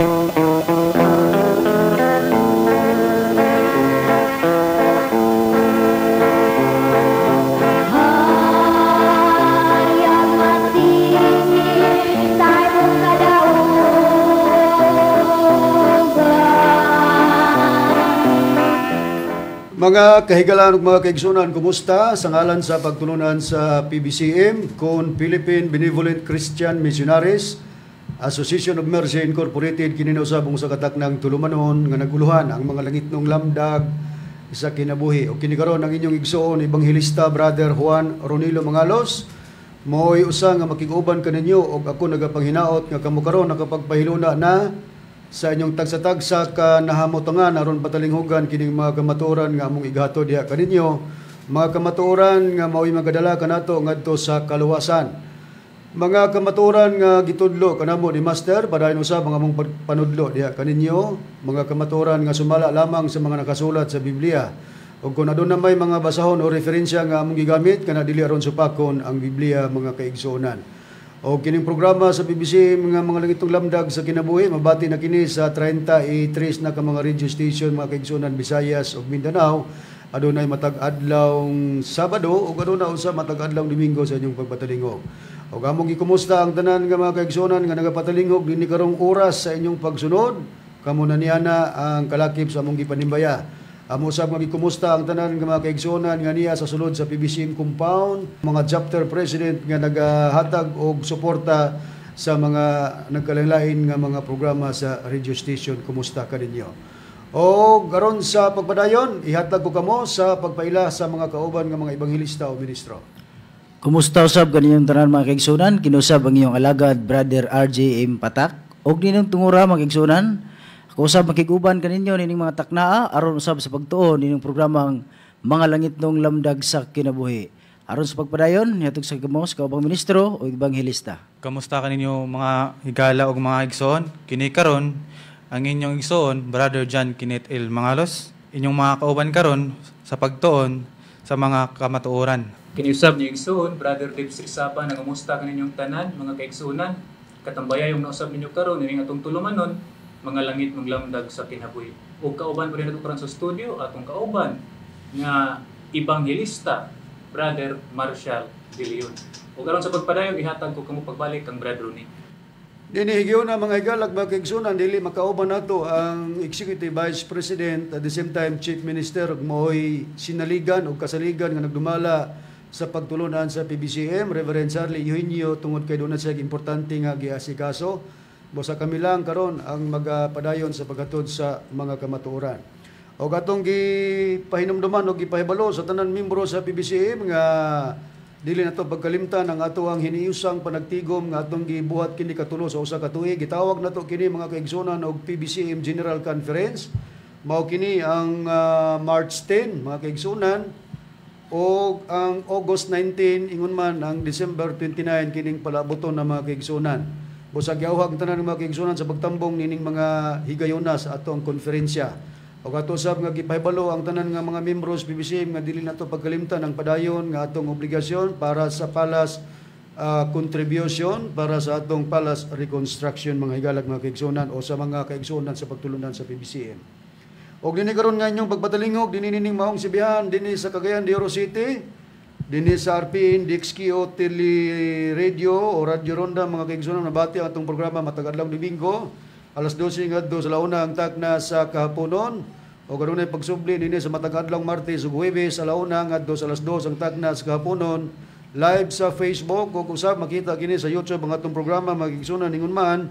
Hayag matingin sa imong kadaugan. Mga kahigalaan ug mga kaigsunan, kumusta? Sa ngalan sa pagtulunan sa PBCM, kon Philippine Benevolent Christian Missionaries Association of Mercy Incorporated, kini usab ang usa ka taknang tulumanon nga naguluhan ang mga langitnong lamdag sa kinabuhi. O kini karon ang inyong igsoon, Ebanghelista Brother Juan Ronilo Mangalos, mao'y usa nga makig-uban kaninyo, og ako nagapanghinaot nga kamo karon nakapagpahiluna na sa inyong tagsa-tagsa ka nahamotangan aron patalinghugan kining mga kamatuoran nga among igahatod diha kaninyo, mga kamatuoran nga mao'y magadala kanato ngadto sa kaluwasan. Mga kamatuoran nga gitudlo kanamo ni Master, padayon usab ang among panudlo diha kaninyo, mga kamatuoran nga sumala lamang sa mga nakasulat sa Biblia. Ug kung aduna may mga basahon o referensya nga among gigamit, kana dili aron supakon ang Biblia, mga kaigsuonan. O kining programa sa PBC mga langitong lamdag sa kinabuhi, mabati na kini sa 33 na ka mga radio station, mga kaigsuonan, Visayas ug Mindanao. Adunay matag adlawng Sabado ug aduna usa matag adlawng Domingo sa inyong pagpatalingog. Ug among gikumusta ang tanan nga mga kaigsuonan nga nagapatalingog dinhi karong oras sa inyong pagsunod. Kamo na niana ang kalakip sa among gipanimbaya. Amo sab nga gikumusta ang tanan nga mga kaigsuonan nga niya sa sulod sa PBCM compound, mga chapter president nga nagahatag og suporta sa mga nagkalain-lain nga mga programa sa radio station. Kumusta kaninyo? O karon sa pagpadayon, ihatag ko kamo sa pagpaila sa mga kauban nga mga ebanghelista o ministro. Kumusta usab kaninyong tanan, mga kaigsunan? Kinusab ang iyong alagad, Brother RJ M. Patak. Og ninong tungura, mga kaigsunan, ako usab makig-uban kaninyo nining mga taknaa aron usab sa pagtuon nining programang Mga Langitnong Lamdag sa Kinabuhi. Aron sa pagpadayon, nihatag sa kamo sa kaubang ministro o ebanghelista. Kamusta kaninyo, mga higala ug mga igsoon? Kini karon ang inyong igsoon, Brother John Kenneth L. Mangalos, inyong mga kauban karon sa pagtuon sa mga kamatuoran. Kiniusab niyo igsoon, Brother Dave Srisapa, nangumusta kaninyong tanan, mga kaigsuonan. Katambayay yung nausab ninyo karon ining atong tulumanon, Mga Langit mong Lamdag sa Kinabuhi. Ug kauban pa rin nato karon sa studio atong kauban nga ebanghelista, Brother Marshall De Leon. Ug aron sa pagpadayon, ihatag ko kamo pagbalik kang Brother Ronnie. Dinihigyo na, mga higalag, mga kaigsunan, dili makauban nato ang Executive Vice President, at the same time Chief Minister ug maoy sinaligan ug kasaligan nga nagdumala sa pagtulunan sa PBCM, Reverend Charlie Eugenio, tungod kay doon siya importante nga giasikaso. Busa kami lang karon ang magapadayon sa paghatod sa mga kamatuoran. O atong gipahinumduman o gipahibalo sa tanan membro sa PBCM nga dili nato pagkalimtan ang ato ang hiniusang panagtigom nga atong gibuhat kini katulo sa usa ka tuig. Gitawag nato kini, mga kaigsunan, og PBCM General Conference. Mao kini ang March 10, mga kaigsunan, o ang August 19, ingon man ang December 29 kining palaboton na, mga kaigsunan. Busag giauhag ang tanan ng mga kaigsunan sa pagtambong nining mga higayona sa ato ang konferensya. O ato sab nga gipahibalo ang tanan nga mga membros PBCM nga dili nato pagkalimtan ang padayon nga atong obligasyon para sa palace contribution para sa atong palace reconstruction, mga higalag, mga kaigsunan, o sa mga kaigsunan sa pagtulunan sa PBCM. Og dinhi karon nga inyong pagpatalingog dinhi nining maong sibihan dinhi sa Cagayan de Oro City, dinhi sa RPN DXKO Tele Radio o Radio Ronda, mga kaigsunan, nabati ang atong programa matag adlaw Domingo alas 12 ngadto sa launa ang takna sa kahaponon, o kanunay pagsubli dinhi sa matag adlaw Martes ug Huwebes, alauna ngadto sa alas 2 ang takna sa kahaponon, live sa Facebook ug usab makita kini sa YouTube ang atong programa, mga kaigsunan, ingon man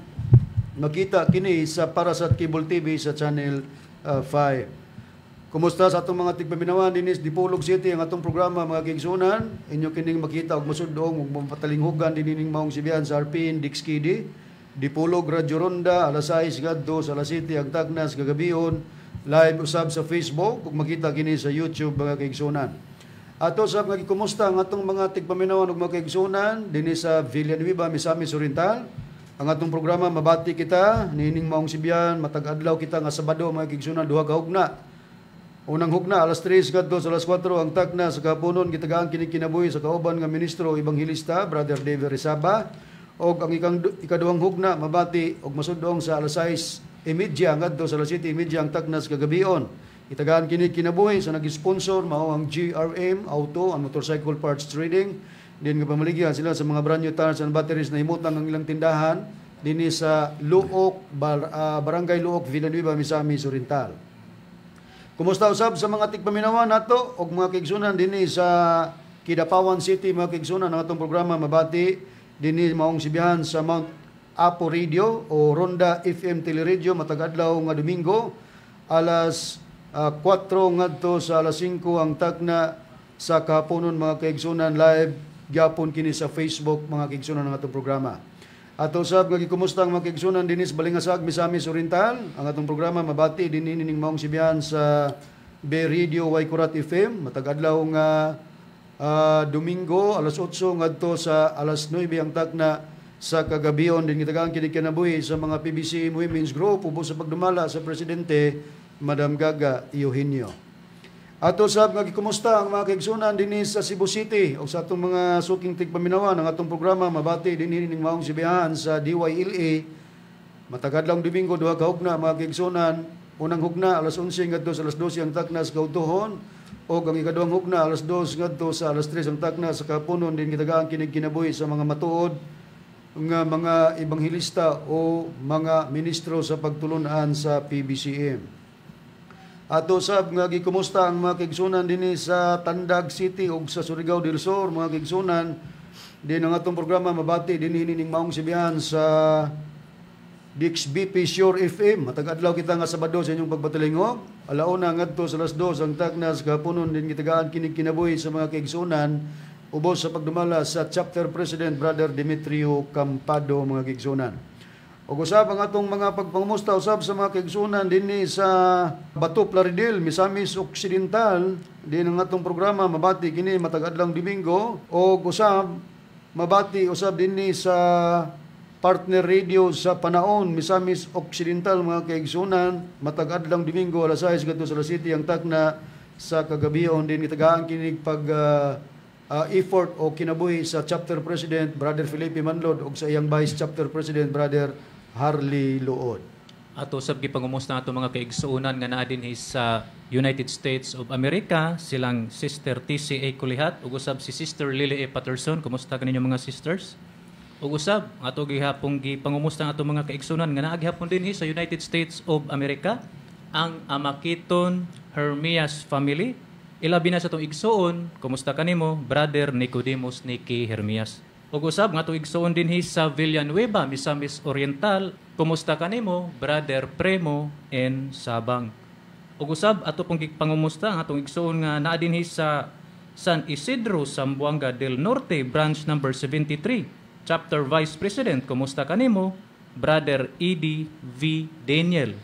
makita kini sa Parasat Cable TV sa channel 5. Kumusta sa atong mga tigpaminawan dinhi sa Dipolog City? Ang atong programa, mga kaigsunan, inyo kining makita og masudong ug mapatalinghugan dinhi ning maong sibihan sa RPN DXKD Dipolog Radio Ronda, alas 6 ngadto sa alas 7 ang tagnas kagabion, live usab sa Facebook ug makita kini sa YouTube, mga kaigsunan. Ato sa mga gikumusta ang atong mga tigpaminawan ug mga kaigsunan dinhi sa Villanueva, Misamis Oriental. Ang atong programa mabati kita niining maong sibihan matag adlaw kita nga Sabado, mga kaigsunan, duha ka hugna. Unang hugna alas 3 ngadto sa alas 4 ang tagna sa kahaponon, gitagaan kini kinabuhi sa kauban nga ministro, ebanghelista Brother David Rizaba. Og ang ikaduhang hugna mabati og masudong sa alas 6:30 ngadto sa alas 7:30 ang tagnas kagabion. Itagaan kini kinabuhi sa nag-sponsor mao ang GRM Auto and Motorcycle Parts Trading. Din nga pamaligyan sila sa mga brand new tires and batteries na himutang ang ilang tindahan dinhi sa Luok, Barangay Luok, Villanueva, Misamis Oriental. Kumusta usab sa mga tigpaminawan nato og mga kaigsunan dinhi sa Kidapawan City, mga kaigsunan? Ang atong programa mabati dinhi maong sibihan sa Mount Apo Radio o Ronda FM Teleradio matag adlaw nga Domingo alas 4 ngadto sa alas 5 ang tagna sa kahaponon, mga kaigsunan. Live gyapon kini sa Facebook, mga kaigsunan, ang atong programa. Ato sab nga gikumusta ang mga kaigsunan dinhi sa Balingasag, Misamis Oriental. Ang atong programa mabati dinhi nining maong sibihan sa B Radio Waikurat FM matag adlaw nga Domingo alas 8 ngadto sa alas 9 ang tagna sa kagabion. Din gitagaan kini kinabuhi sa mga PBC Women's Group ubos sa pagdumala sa presidente, Madam Gaga Eugenio. Ato sab nga gikumusta ang mga kaigsunan dinhi sa Cebu City o sa atong mga suking tigpaminawan. Ang atong programa mabati dinhi ning maong sibihan sa DYLA matag adlawng Domingo, duha ka hugna, mga kaigsunan. Unang hugna alas 11 ngadto sa alas 12 ang taknas kautuhon o ang ikaduhang hugna alas 2 ngadto sa alas 3 ang taknas sa kapunon. Din gitagaan kini kinabuhi sa mga matuod nga mga ebanghelista o mga ministro sa pagtulunan sa PBCM. Ato sab nga gikumusta ang mga kaigsunan dinhi sa Tandag City ug sa Surigao del Sur, mga kaigsunan. Din ang atong programa mabati dinhi ning maong sibihan sa DXBP Sure FM. Matag adlaw kita nga Sabado sa inyong pagpatilingog. Alauna ngadto sa alas 2 ang tagnas kahaponon. Din gitagaan kini kinabuhi sa mga kaigsunan ubos sa pagdumala sa Chapter President, Brother Demetrio Campado, mga kaigsunan. Ug usab ang atong mga pagpangumusta usab sa mga kaigsunan dinhi sa Bato, Plaridel, Misamis Occidental. Din ang atong programa mabati kini matag adlawng Domingo og usab mabati usab dinhi sa partner radio sa Panaon, Misamis Occidental, mga kaigsunan, matag adlawng Domingo alas 6 ngadto sa alas 7 ang tagna sa kagabion. Din gitagaan kini pag effort o kinabuhi sa Chapter President, Brother Felipe Manlod, ug sa iyang Vice Chapter President, Brother Harley Luod. Ato sab gipangumusta ato mga kaigsuonan nga naa dinhi sa United States of America, silang Sister TCA Kulihat ug usab si Sister Lily A. Patterson. Kumusta kaninyo, mga sisters? Ug usab ato gihapong gipangumusta ang ato mga kaigsuonan nga naa gihapon dinhi sa United States of America, ang Amakiton Hermias family. Ilabi na sa atong igsuon, kumusta kanimo, Brother Nicodemus Niki Hermias? Ug usab nga atong igsuon dinhi sa Villanueva, Misamis Oriental, kumusta kanimo, Brother Premo N. Sabang? Ug usab ato pong gipangumusta ang atong igsuon nga naa dinhi sa San Isidro, Zamboanga del Norte, branch number 73, Chapter Vice President, kumusta kanimo, Brother E.D. V. Daniel?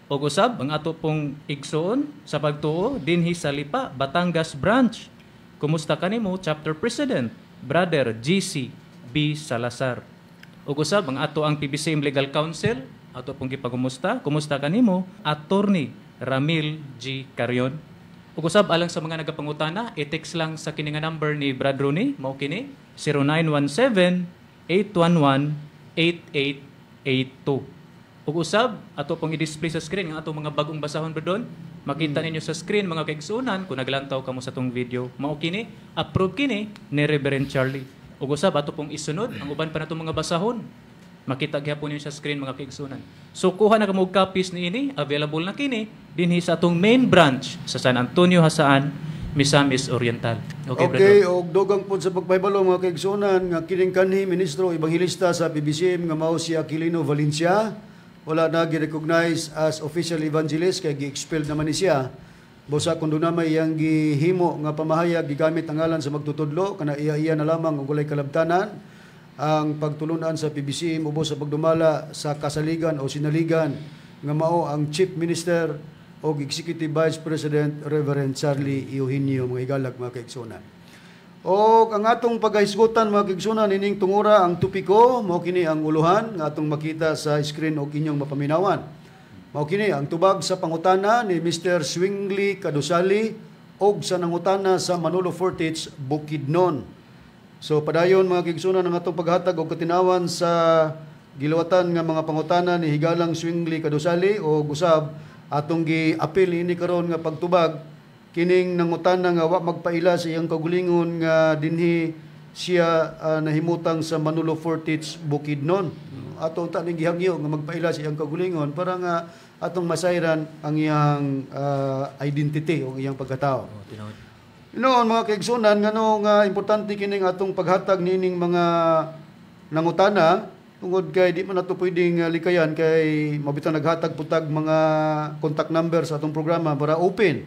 Ug usab ang ato pong igsuon sa pagtuo dinhi sa Lipa, Batangas branch. Kumusta kanimo, Chapter President, Brother GC B. Salazar? Ug usab ang ato ang PBCM Legal Counsel, ato pong gipagumusta. Kumusta kanimo, Attorney Ramil G. Carion? Ug usab alang sa mga nagapangutana, i-text lang sa kini nga number ni Brad Rooney, mao kini 0917 811 8882. Ug usab ato pong i-display sa screen ang atong mga bagong basahon doon. Makita ninyo sa screen, mga kaigsuonan, kung naglantaw kamo sa atong video. Mao kini, approve kini ni Reverend Charlie. Ug usab ato pong isunod ang uban pa natong mga basahon. Makita gyapon ninyo sa screen, mga kaigsuonan. So kuha na kamo og copies niini, available na kini dinhi sa atong main branch sa San Antonio, Jasaan, Misamis Oriental. Okay, Okay, brother. og dugang pod sa pagpahibalo, mga kaigsuonan, nga kining kanhi ministro ebanghelista sa PBCM nga mao si Aquilino Valencia wala na gi-recognize as official evangelist kay gi-expelled naman ni siya. Busa kung doon may iyang gihimo nga pamahayag gigamit ang ngalan sa magtutudlo kana iya-iya na lamang og walay kalabtanan ang pagtulunan sa PBCM ubos sa pagdumala sa kasaligan o sinaligan nga mao ang Chief Minister o Executive Vice President Reverend Charlie Eugenio, mga higalag, mga kaigsunan. O ang atong paghahisgutan, mga kaigsunan, ining tungura, ang topiko mao kini ang uluhan nga atong makita sa screen og inyong mapaminawan. Mao kini ang tubag sa pangutana ni Mr. Swingly Kadusali og sa nangutana sa Manolo Fortich, Bukidnon. So padayon, mga kaigsunan, ang atong paghatag og katinawan sa gilawatan nga mga pangutana ni Higalang Zwingli Kadusali o usab atong gi-apil ini karon nga pagtubag kining nangutana nga wa magpaila sa iyang kaugalingon nga dinhi siya nahimutang sa Manolo Fortich, Bukidnon. Ato unta ning gihangyo nga magpaila sa iyang kaugalingon para nga atong masayran ang iyang identity o iyang pagkatao. Oh, tinuod. Noon, mga kaigsunan, ngano nga importante kining atong paghatag nining mga nangutana, tungod kay di man nato pwedeng likayan kay mabitang naghatag putag mga contact number sa atong programa para open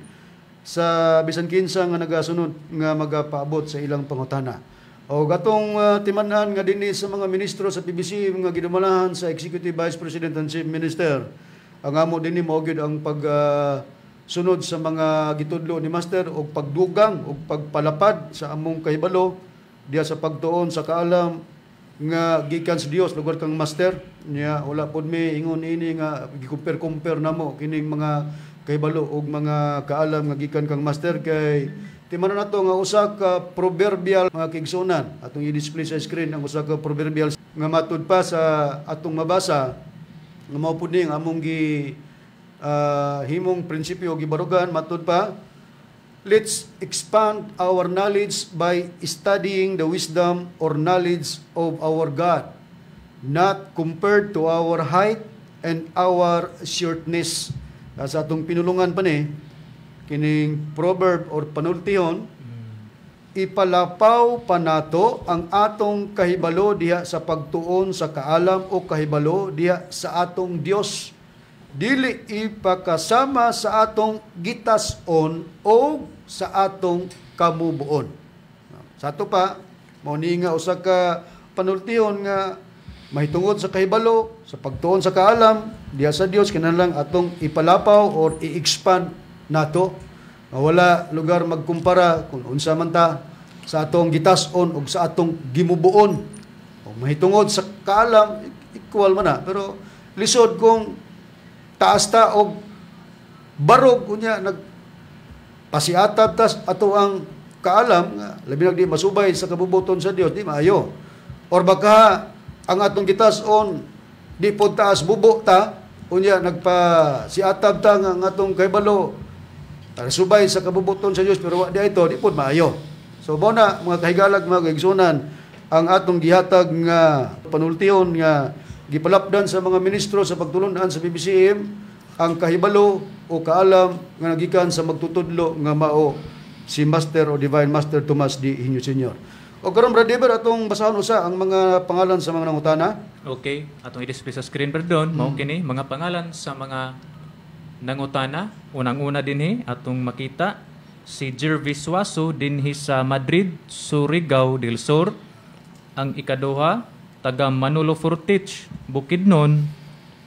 sa bisan kinsa nga nagasunod nga magapaabot sa ilang pangutana. O gatong timan-an nga dinhi sa mga ministro sa PBC nga gidumalahan sa Executive Vice President and Chief Minister, ang amo dinhi mao gyud ang pag sunod sa mga gitudlo ni Master og pagdugang og pagpalapad sa among kahibalo diha sa pagtuon sa kaalam nga gikan sa Dios, lugar kang Master niya. Wala pod mi ingon ini nga gi-compare-compare namo kining mga kahibalo og mga kaalam nga gikan kang Master, kay timan nato nga usa ka proverbial, mga kaigsunan, atong i-display sa screen ang usa ka proverbial nga matud pa sa atong mabasa nga mao pud ni ang among gi himong prinsipyo gibarugan. Matud pa, "Let's expand our knowledge by studying the wisdom or knowledge of our God, not compared to our height and our shortness." Sa atong pinulungan pa ni kining proverb or panultihon, ipalapaw pa nato ang atong kahibalo diha sa pagtuon sa kaalam o kahibalo diha sa atong Dios, dili ipakasama sa atong gitas-on o sa atong kamubuon. Sa ato pa, mao ni nga usa ka panultihon nga mahitungod sa kahibalo, sa pagtuon sa kaalam diha sa Dios, kinahanglan atong ipalapaw or i-expand nato. Nga wala lugar magkumpara kung unsa man ta sa atong gitas-on o sa atong gimubuon. O mahitungod sa kaalam, equal man na. Pero lisod kung taas ta og barog, unya nag pasiatab tas ato ang kaalam nga labi nag di masubay sa kabubuton sa Dios, di maayo. Or baka ang atong gitas-on di pod taas, bubo ta, unya nagpa siatab ta nga ang atong kahibalo subay sa kabubuton sa Dios, pero wa di ito, di pod maayo. So mao na, mga kahigalag, mga kaigsunan, ang atong gihatag nga panultihon nga gipalapdan sa mga ministro sa pagtulunan sa PBCM, ang kahibalo o kaalam nga nagikan sa magtutudlo nga mao si Master o Divine Master Tomas D. Hiño Sr. O karon, Brother Dever, atong basahon usa ang mga pangalan sa mga nangutana. Okay, atong i-display sa screen, Brother Don, mao kini mga pangalan sa mga nangutana. Unang-una dinhi atong makita si Jervis Suazo dinhi sa Madrid, Surigao del Sur. Ang ikaduha, taga Manolo Fortich, Bukidnon,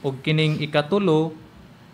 ug kining ikatulo,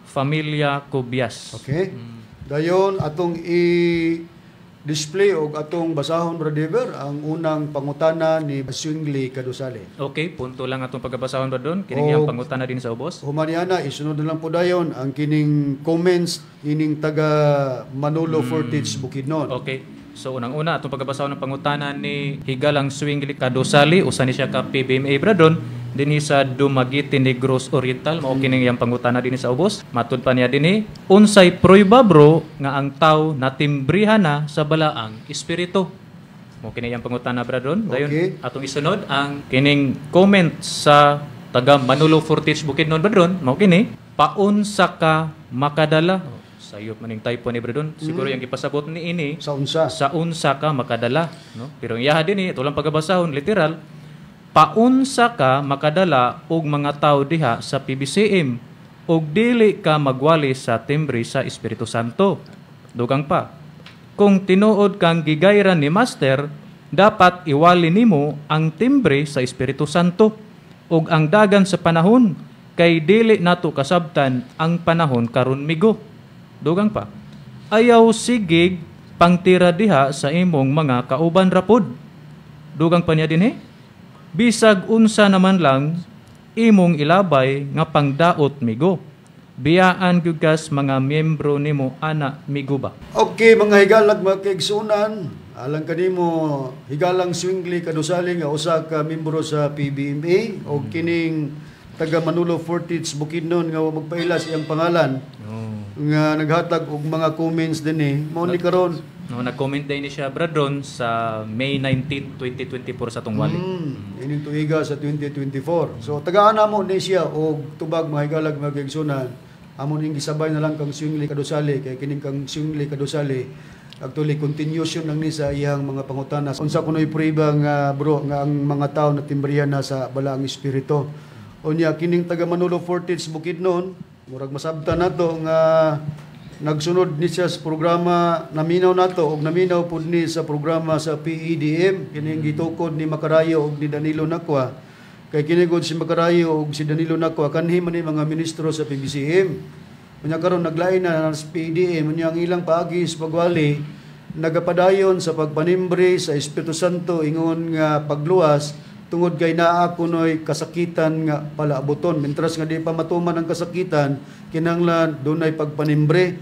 Familia Cubias. Okay. Dayon atong i-display og atong basahon, Brother Dever, ang unang pangutana ni Zwingli Kadusale. Okay, punto lang atong pagkabasahon, Brother Don. Kining iyang pangutana din sa ubos. Humaniana, isunod na lang po dayon ang kining comments ining taga Manolo Fortich, Bukidnon. Okay. So unang-una atong pagkabasahon ng pangutana ni Higalang Zwingli Kadusali, usa ni siya ka PBMA, Brother Don, dinhi sa Dumaguete, Negros Oriental. Mao kining iyang pangutana dinhi sa ubos. Matud pa niya dinhi, unsay prueba, bro, nga ang tao natimbrihan na sa balaang espiritu? Mao kini iyang pangutana, Brother Don. Dayon atong isunod ang kining comment sa taga Manolo Fortich, Bukidnon, Brother Don. Mao kini, paunsa ka makadala? Sayop maning typo ni Brother Don. Siguro yung ipasabot ni ini Sa unsa. Sa unsa ka makadala, no? Pero ang iyaha dinhi, ito lang pagabasahon literal, paunsa ka makadala og mga tao diha sa PBCM og dili ka magwali sa timbre sa Espiritu Santo? Dugang pa, kung tinuod kang gigayran ni Master, dapat iwali nimo ang timbre sa Espiritu Santo ug ang dagan sa panahon, kay dili nato kasabtan ang panahon karon, migo. Dugang pa, ayaw sigig pangtira diha sa imong mga kauban rapod. Dugang pa niya dinhi, bisag unsa naman lang imong ilabay nga pangdaot, migo. Biyaan gyud kas mga miyembro nimo ana, migo ba? Okay, mga higalag, mga kaigsunan, Alang kanimo higalang Swingli Kadusali nga usa ka membro sa PBMA og kining taga Manolo Fortich Bukidnon nga wa magpaila sa iyang pangalan nga naghatag og mga comments dinhi mao ni karon. No, nag-comment din ni siya, Brad Ron, sa May 19, 2024 sa atong wali. Ining tuiga sa 2024. So tagaan namo ni siya og tubag, mga higalag, mga kaigsunan. Amo ning gisabay na lang kang Swingli Kadusali kay kining kang Swingli Kadusali actually continuation lang ni sa iyang mga pangutana. Unsa kuno'y prueba nga, bro, nga ang mga tao na timbrihan na sa balaang espiritu? Unya kining taga Manolo Fortich Bukidnon, murag masabtan nato nga nagsunod ni siya sa programa, naminaw nato og naminaw pud ni sa programa sa PEDM kining gitukod ni Makarayo og ni Danilo Nakwa, kay kini gud si Makarayo og si Danilo Nakwa kanhi man ni mga ministro sa PBCM. Unya karon naglain na sa PEDM. Unya ang ilang paagi sa pagwali, nagapadayon sa pagpanimbre sa Espiritu Santo ingon nga pagluwas tungod kay naa kunoy kasakitan nga palaabuton. Mentras nga di pa matuman ang kasakitan, kinahanglan dunay pagpanimbre.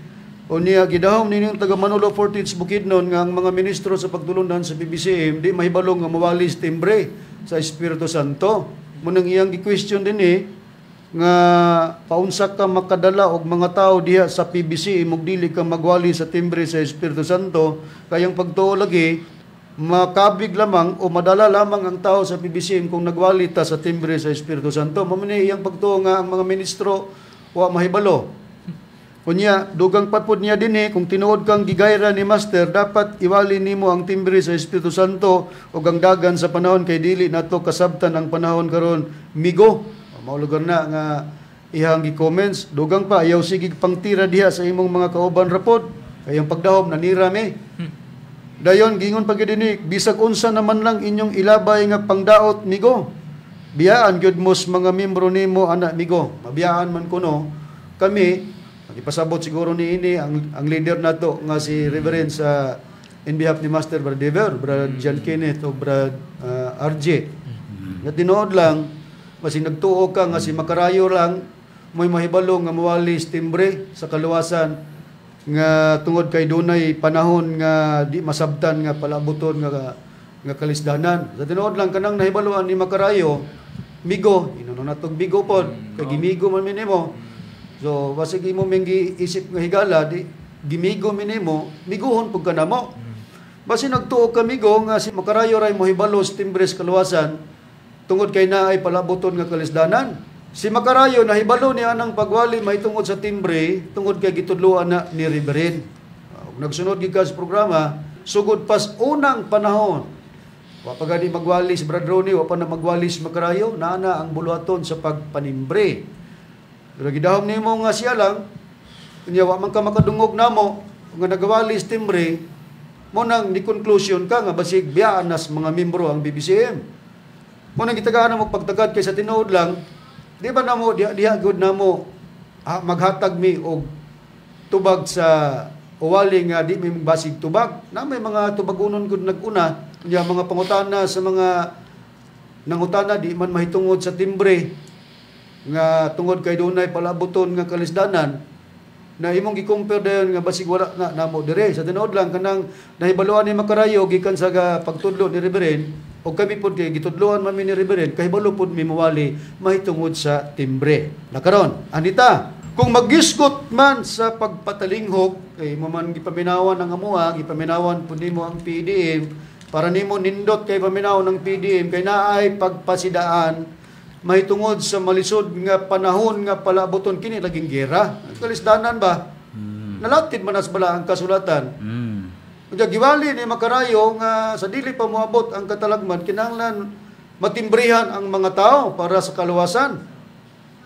Unya gidahom nining taga Manolo Fortich Bukidnon nga ang mga ministro sa pagtulundan sa PBCM di mahibalo nga mawali sa timbre sa Espiritu Santo. Munang iyang gi-question dinhi nga paunsa ka makadala og mga tao diha sa PBCM ug dili ka magwali sa timbre sa Espiritu Santo, kayang pagtuo lagi makabig lamang o madala lamang ang tao sa PBCM kung nagwali ta sa timbre sa Espiritu Santo. Mao man ni iyang pagtuo nga ang mga ministro wa mahibalo. Unya, dugang patpod niya dinhi, kung tinuod kang gigayra ni Master, dapat iwali nimo ang timbre sa Espiritu Santo ug ang dagan sa panahon kay dili nato kasabtan ang panahon karon, migo. Mao lugar na nga ihang gi-comments. Dugang pa, ayaw sige pangtira diha sa imong mga kauban rapod. Kay ang pagdahom nanira mi. Dayon gingon pa gyud dinhi, bisag unsa naman lang inyong ilabay nga pangdaot, migo. Biyaan gyud mos mga membro nimo ana, migo. Mabiyaan man kuno kami. Ipasabot siguro ni ini ang leader nato nga si Reverend sa in behalf ni Master Brad Dever, Brad John Kenneth o Brad RJ. Nga tinuod lang, masing nagtuo ka nga si Makarayo lang mo'y mahibalo nga mawali sa timbre sa kaluwasan nga tungod kay dunay panahon nga di masabtan nga palabuton nga nga kalisdanan. Sa tinuod lang kanang nahibaluan ni Makarayo, migo, inuno natog bigo pod, kay gimigo man mi nimo. So, basig imo ming giisip nga higala, di gimigo mi nimo, miguhon pud ka namo. Basi nagtuo ka, migo, nga si Makarayo ray mohibalo sa timbre sa kaluwasan tungod kay naay palabuton nga kalisdanan. Si Makarayo nahibalo niya anang pagwali mahitungod sa timbre tungod kay gitudloan na ni Reverend. Ug nagsunod gid ka sa programa, sugod pas unang panahon. Wa pa gani magwali si Brad Ronnie, wa pa na magwali si Makarayo, naa na ang buluhaton sa pagpanimbre. Pero gidahom nimo nga siya lang, unya wa man ka makadungog namo nga nagawali sa timbre, mo nang ni conclusion ka nga basig biyaan nas mga membro ang BBCM. Mo nang gitagaan mo pagtagad kay sa tinuod lang, di ba namo diha, diha gud namo maghatag mi og tubag sa uwali nga di mi basig tubag. Na may mga tubagunon gud naguna, unya mga pangutana sa mga nangutana di man mahitungod sa timbre nga tungod kay dunay palabuton nga kalisdanan na imong gi-compare dayon nga basig wala na namo dire. Sa tinuod lang kanang nahibaluan ni Makarayo gikan sa pagtudlo ni Reverend o kami pod kay gitudloan man mi ni Reverend, kahibalo pod mi mawali mahitungod sa timbre. Nakaron, anita, kung maggisgot man sa pagpatalinghok kay mo man gipaminawan ang amoa, gipaminawan pud nimo ang PDM para nimo nindot kay paminaw ng PDM kay naay pagpasidaan mahitungod sa malisod nga panahon nga palabuton kini laging gera. Kalisdanan ba? Nalatid man as bala ang kasulatan. Unya giwali ni Makarayo nga sa dili pa moabot ang katalagman kinahanglan matimbrihan ang mga tao para sa kaluwasan.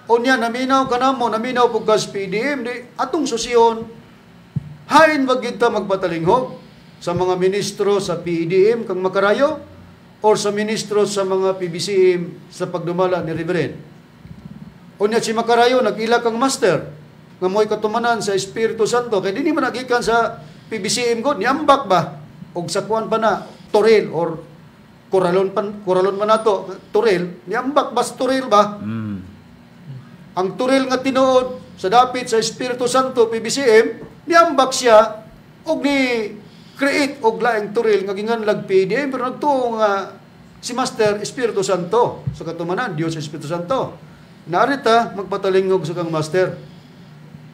Unya naminaw kanamo, naminaw pug kas PDM di atong susiyon hain ba gid ta magpatalinghog sa mga ministro sa PDM kang Makarayo or sa ministro sa mga PBCM sa pagdumala ni Reverend. Unya si Makarayo nag-ila kang master nga mo'y katumanan sa Espiritu Santo kay dinhi man nagikan sa PBCM god niambak ba og sa kuan pa na toril or koralon pan, koralon man nato toril, niambak bas toril ba? Ang toril nga tinuod sa dapit sa Espiritu Santo PBCM niambak siya og ni create og laing turil nga ginganlag PDM pero nagtuo nga si Master Espiritu Santo sa katumanan Dios Espiritu Santo. Narita magpatalingog sa kang Master.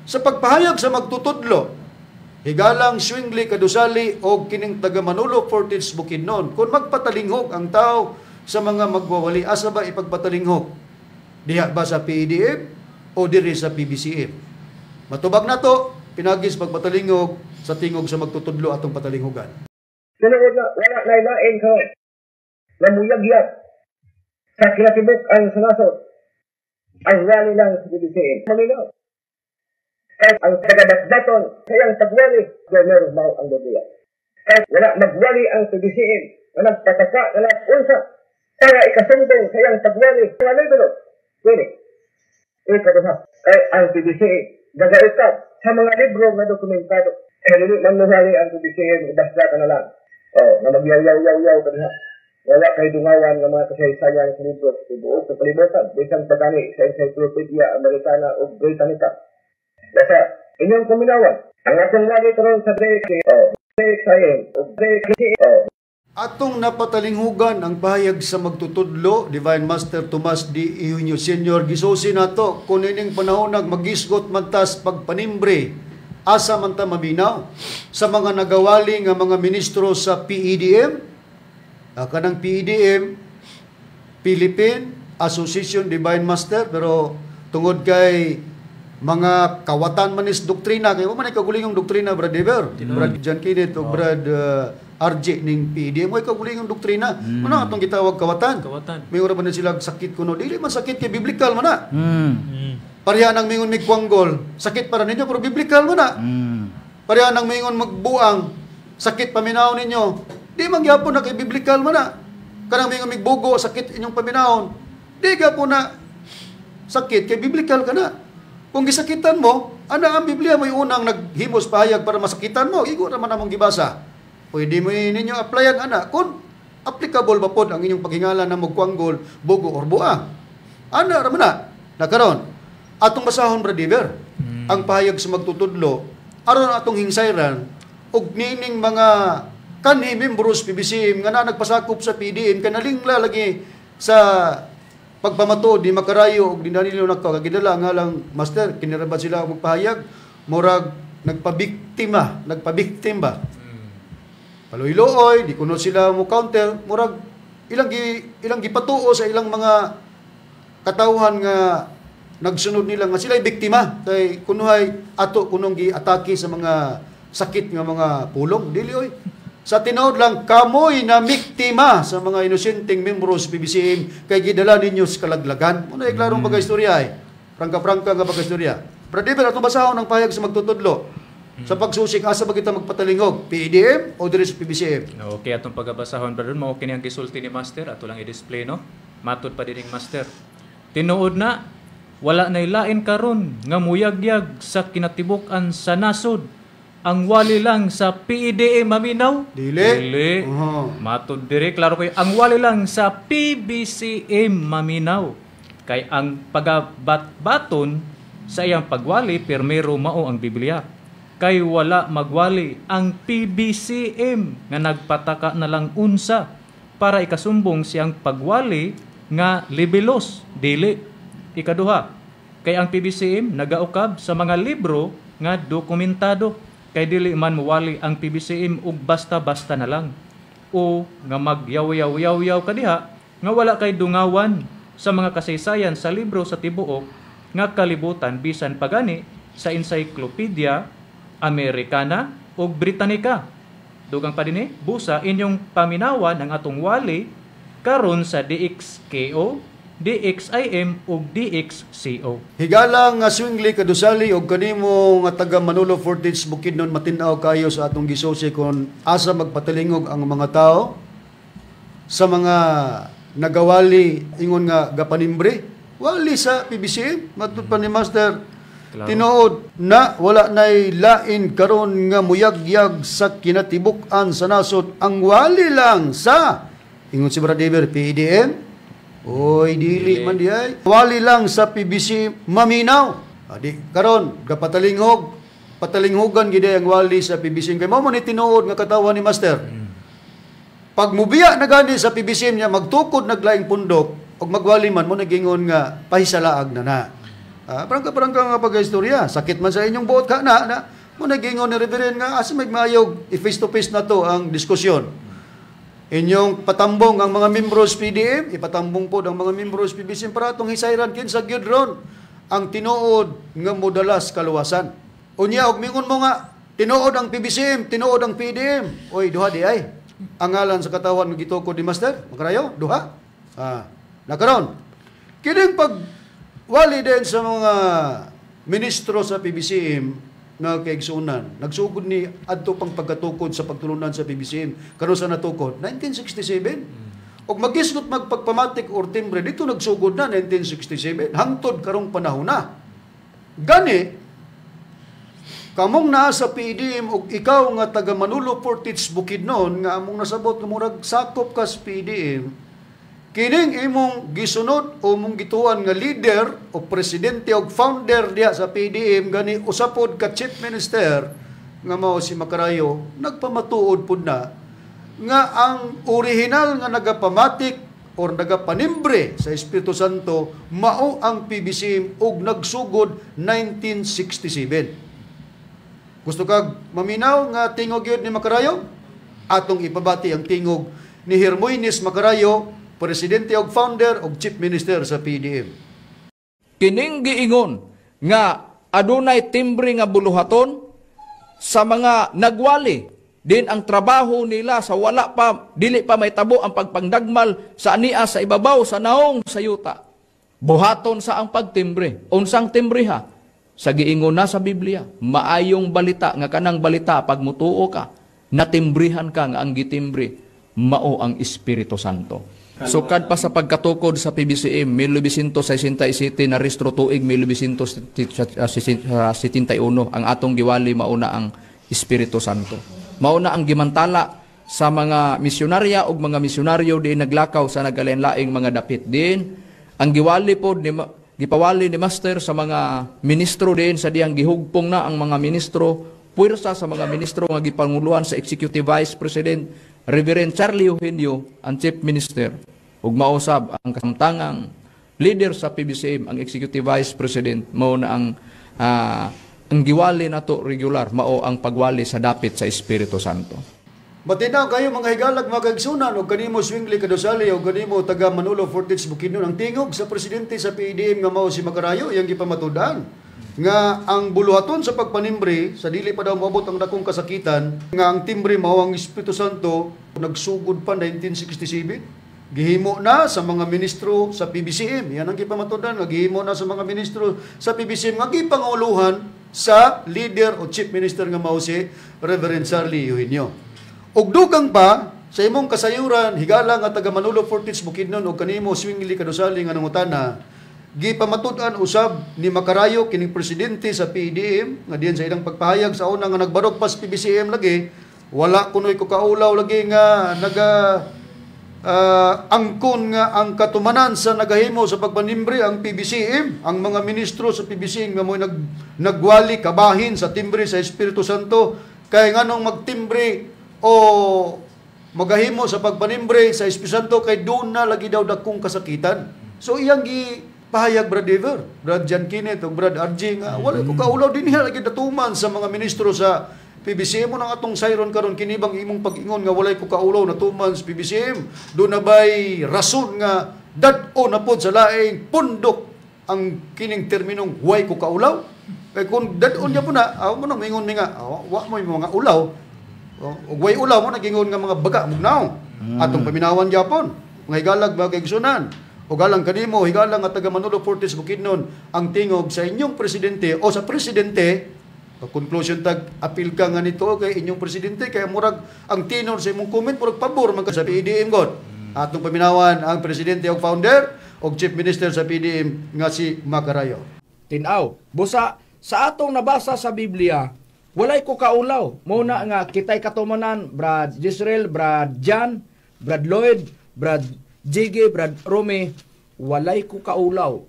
Sa pagpahayag sa magtutudlo, higalang Swingli Kadusali o kining taga Manolo Fortich Bukidnon, kung magpatalinghog ang tao sa mga magwawali, asa ba ipagpatalinghog? Diha ba sa PEDM o diri sa PBCM? Matubag na to, pinagis pagpatalingog sa tingog sa magtutudlo atong patalinghogan. Tinuod na, wala na ilain ka namuyagyag sa kinatibuk ang sanasod ang wali lang sa PBCM. Maminaw. At ang tagadatdaton sa iyang pagwali, Gomer mao ang Biblia. At wala magwali ang PBCM na nagpataka na unsa para ikasumbong sa iyang pagwali. Mga libro, pwede. Ikaduha, ay ang PBCM gagaikap sa mga libro nga dokumentado. Eh, dili man muhali ang PBCM, basta ka na lang. Oh, na magyaw-yaw-yaw-yaw ka diha. Wala kay dungawan nga mga kasaysayan sa libro sa tibuok sa kalibutan, bisan pa gani sa Encyclopedia Americana o Britannica. Basta, inyong kuminawan, ang atong wali karon sa DXO, DXIM, o DXO. Atong napatalinghugan ang pahayag sa magtutudlo, Divine Master Tomas D. Eugenio Sr. Gisusi nato kung ining panahon nagmagisgot man tas pagpanimbre, asa man ta maminaw sa mga nagawali nga mga ministro sa PEDM, kanang PEDM, Philippine Association Divine Master, pero tungod kay mga kawatan manis doktrina kay wa man ay kagulingong doktrina, Brad Ever, Brad John Kenneth o Brad RJ ning PDM way kagulingong doktrina. Muna atong gitawag kawatan. Kawatan. May ora ba na sila sakit kuno, dili man sakit kay biblical man na. Pareha nang mingon migkwanggol, sakit para ninyo pero biblical man na. Pareha nang mingon magbuang, sakit paminaw ninyo, di man gyapon na kay biblical man na. Kanang mingon migbugo, sakit inyong paminawon, di gyapon na sakit kay biblical ka na. Kung gisakitan mo, ana ang Biblia mo'y unang naghimos pahayag para masakitan mo. Igo naman among gibasa. Pwede mo ninyo applyan ana kung applicable ba pod ang inyong paghingala na magkwanggol, bugo or buang. Ana ra man na. Nakaron, atong basahon, Brad Ever, ang pahayag sa magtutudlo aron atong hingsayran og nining mga kanhi membros PBCM nga na nagpasakop sa PDM kanalingla lagi sa pagpamatuod di makarayo og di Danilo nagkagidala nga lang master kinira ba sila magpahayag murag nagpabiktima ba paluy-luoy di kuno sila mo counter murag ilang gipatuo sa ilang mga katawhan nga nagsunod nila nga sila'y biktima kay kunuhay ato kunong giatake sa mga sakit nga mga pulong dili oy. Sa tinuod lang, kamoy na biktima sa mga inosenteng membro sa PBCM kay gidala ninyo sa kalaglagan. Muna ay klarong pagkaistorya eh. Prangka-prangka nga pagkaistorya. Brad Ever, atong basahon ang pahayag sa magtutudlo. Sa pagsusik, asa ba kita magpatalingog? PEDM o diri sa PBCM? Okay, atong pagabasahon, brother, mao kini ang gisulti ni Master, ato lang i-display, no? Matod pa dining Master. Tinuod na, wala nay lain karon nga muyagyag sa kinatibuk-an sa nasod. Ang wali lang sa PEDM maminaw? Dili. Dili. Matod diri, klaro kayo. Ang wali lang sa PBCM maminaw. Kay ang pagabatbaton sa iyang pagwali, pirmero mao ang Biblia. Kay wala magwali ang PBCM nga nagpataka na lang unsa para ikasumbong siyang pagwali nga libelos. Dili. Ikaduha, kay ang PBCM nagaukab sa mga libro nga dokumentado. Kay dili man muwali ang PBCM og basta-basta na lang o nga magyaw-yaw-yaw-yaw kadiha nga wala kay dungawan sa mga kasaysayan sa libro sa tibuok nga kalibutan bisan pagani sa Encyclopedia Americana ug Britannica. Dugang pa dinhi, busa inyong paminawan ang atong wali karon sa DXKO, DXIM ug DXCO. Higala nga Swingli Kadusali og kanimo nga taga Manolo Fortich Bukidnon matin-aw kayo sa atong gisusi kon asa magpatalingog ang mga tao sa mga nagawali ingon nga gapanimbre wali sa PBCM matud pa ni Master. Claro. Tinuod na wala nay lain karon nga muyagyag sa kinatibuk-an sa nasod ang wali lang sa ingon si Brad Ever PDM. Oy, dili man di ay. Wali lang sa PBC maminaw. Adi karon gapatalingog Patalinghugan gid ang wali sa PBCM kay mao man ni tinuod nga katawan ni Master. Pag mubiya na gani sa PBCM niya magtukod naglaing pundok og magwali man mo nagingon nga pahisalaag na na. Parang ka nga pagkaistorya, sakit man sa inyong buot ka na, na mo nagingon ni Reverend nga asa may maayog i-face to face na to ang diskusyon. Inyong patambong ang mga membros PDM, ipatambong po ang mga membros PBCM para atong hisayran kinsa gyud ron ang tinuod nga modalas kaluwasan. Unya og mingon mo nga tinuod ang PBCM, tinuod ang PDM. Oy, duha di ay. Ang ngalan sa katawan nga gitukod ni Master, Makarayo, duha. Nakaron. Kining pag wali din sa mga ministro sa PBCM nga kaigsunan, nagsugod ni adto pang pagkatukod sa pagtulunan sa PBCM. Karon sa natukod 1967. Og magisgot magpagpamatik or timbre dito nagsugod na 1967 hangtod karong panahon na. Gani kamong naa sa PDM og ikaw nga taga Manulo Fortich Bukidnon nga among nasabot nga murag sakop ka sa PDM, kining imong gisunod o mong gituan nga leader o presidente o founder diha sa PDM gani usapod ka chief minister nga mao si Makarayo, nagpamatuod pud na nga ang original nga nagapamatik or nagapanimbre sa Espiritu Santo mao ang PBCM og nagsugod 1967. Gusto kag maminaw nga tingog yun ni Makarayo? Atong ipabati ang tingog ni Hermoines Makarayo, presidente og founder og chief minister sa PDM. Kining giingon nga adunay timbre nga buluhaton sa mga nagwali din ang trabaho nila sa wala pa dili pa may tabo ang pagpangdagmal sa ania sa ibabaw sa naong sa yuta. Buhaton sa ang pagtimbre. Unsang timbre ha? Sa giingon na sa Biblia, maayong balita nga kanang balita pag mutuo ka, natimbrihan ka nga ang gitimbre mao ang Espiritu Santo. Sukad pa sa pagkatukod sa PBCM 1967 na restro tuig 1971 ang atong giwali mauna ang Espiritu Santo. Mauna ang gimantala sa mga misyonarya ug mga misyonaryo diin naglakaw sa nagkalain-laing mga dapit din. Ang giwali pod ni gipawali ni Master sa mga ministro din sa diyang gihugpong na ang mga ministro, puwersa sa mga ministro nga gipanguluhan sa Executive Vice President Reverend Charlie Eugenio, ang Chief Minister, ug mausab ang kasamtangang leader sa PBCM, ang Executive Vice President, mao na ang giwali nato regular, mao ang pagwali sa dapit sa Espiritu Santo. Matinaw kayo mga higalag mga kaigsunan og kanimo Swingli Kadosali og kanimo taga Manulo Fortich Bukidnon ang tingog sa presidente sa PDM nga mao si Makarayo iyang gipamatud-an nga ang buluhaton sa pagpanimbre sa dili pa daw moabot ang dakong kasakitan nga ang timbre mao ang Espiritu Santo nagsugod pa 1967. Gihimo na sa mga ministro sa PBCM. Yan ang gipamatud-an nga gihimo na sa mga ministro sa PBCM nga gipanguluhan sa leader o chief minister nga mao si Reverend Charlie Eugenio. Og dugang pa sa imong kasayuran higala nga taga Manulo Fortich Bukidnon og kanimo Swingli Kadosali nga nangutana, gipamatud-an usab ni Makarayo kining presidente sa PDM nga diyan sa ilang pagpahayag sa una nga nagbarog pa sa PBCM lagi wala kunoy ko kaulaw lagi nga naga angkon nga ang katumanan sa nagahimo sa pagpanimbre ang PBCM, ang mga ministro sa PBCM nga mo'y nagwali kabahin sa timbre sa Espiritu Santo kay nganong magtimbre o magahimo sa pagpanimbre sa Espiritu Santo kay doon na lagi daw dakong kasakitan. So iyang gipahayag Brad Ever, Brad John Kenneth o Brad RJ nga wala ko kaulaw din niya lagi datuman sa mga ministro sa PBCM mo nang atong sayron karon kini bang imong pag-ingon nga walay ko kaulaw natuman sa PBCM. Doon na ba'y rason nga dad-o na pod sa laing pundok ang kining terminong way ko kaulaw? Kay kung dad-on niya po na, mo nang mingon mi nga wa mo yung mga ulaw. Og way ulaw mo nagingon nga mga baga mugnaw. Atong paminawan gyapon. Mga higalag mga kaigsunan. O galang kanimo higalang nga taga Manulo Fortis Bukidnon ang tingog sa inyong presidente o sa presidente. Conclusion tag apil ka nga nito kay inyong presidente kay murag ang tenor sa imong comment murag pabor man ka sa PDM god. Atong paminawan ang presidente og founder og chief minister sa PDM nga si Makarayo. Tinaw, busa sa atong nabasa sa Biblia, walay ko kaulaw. Mao na nga kitay katumanan Brad Israel, Brad John, Brad Lloyd, Brad Jiggy, Brad Romy, walay ko kaulaw.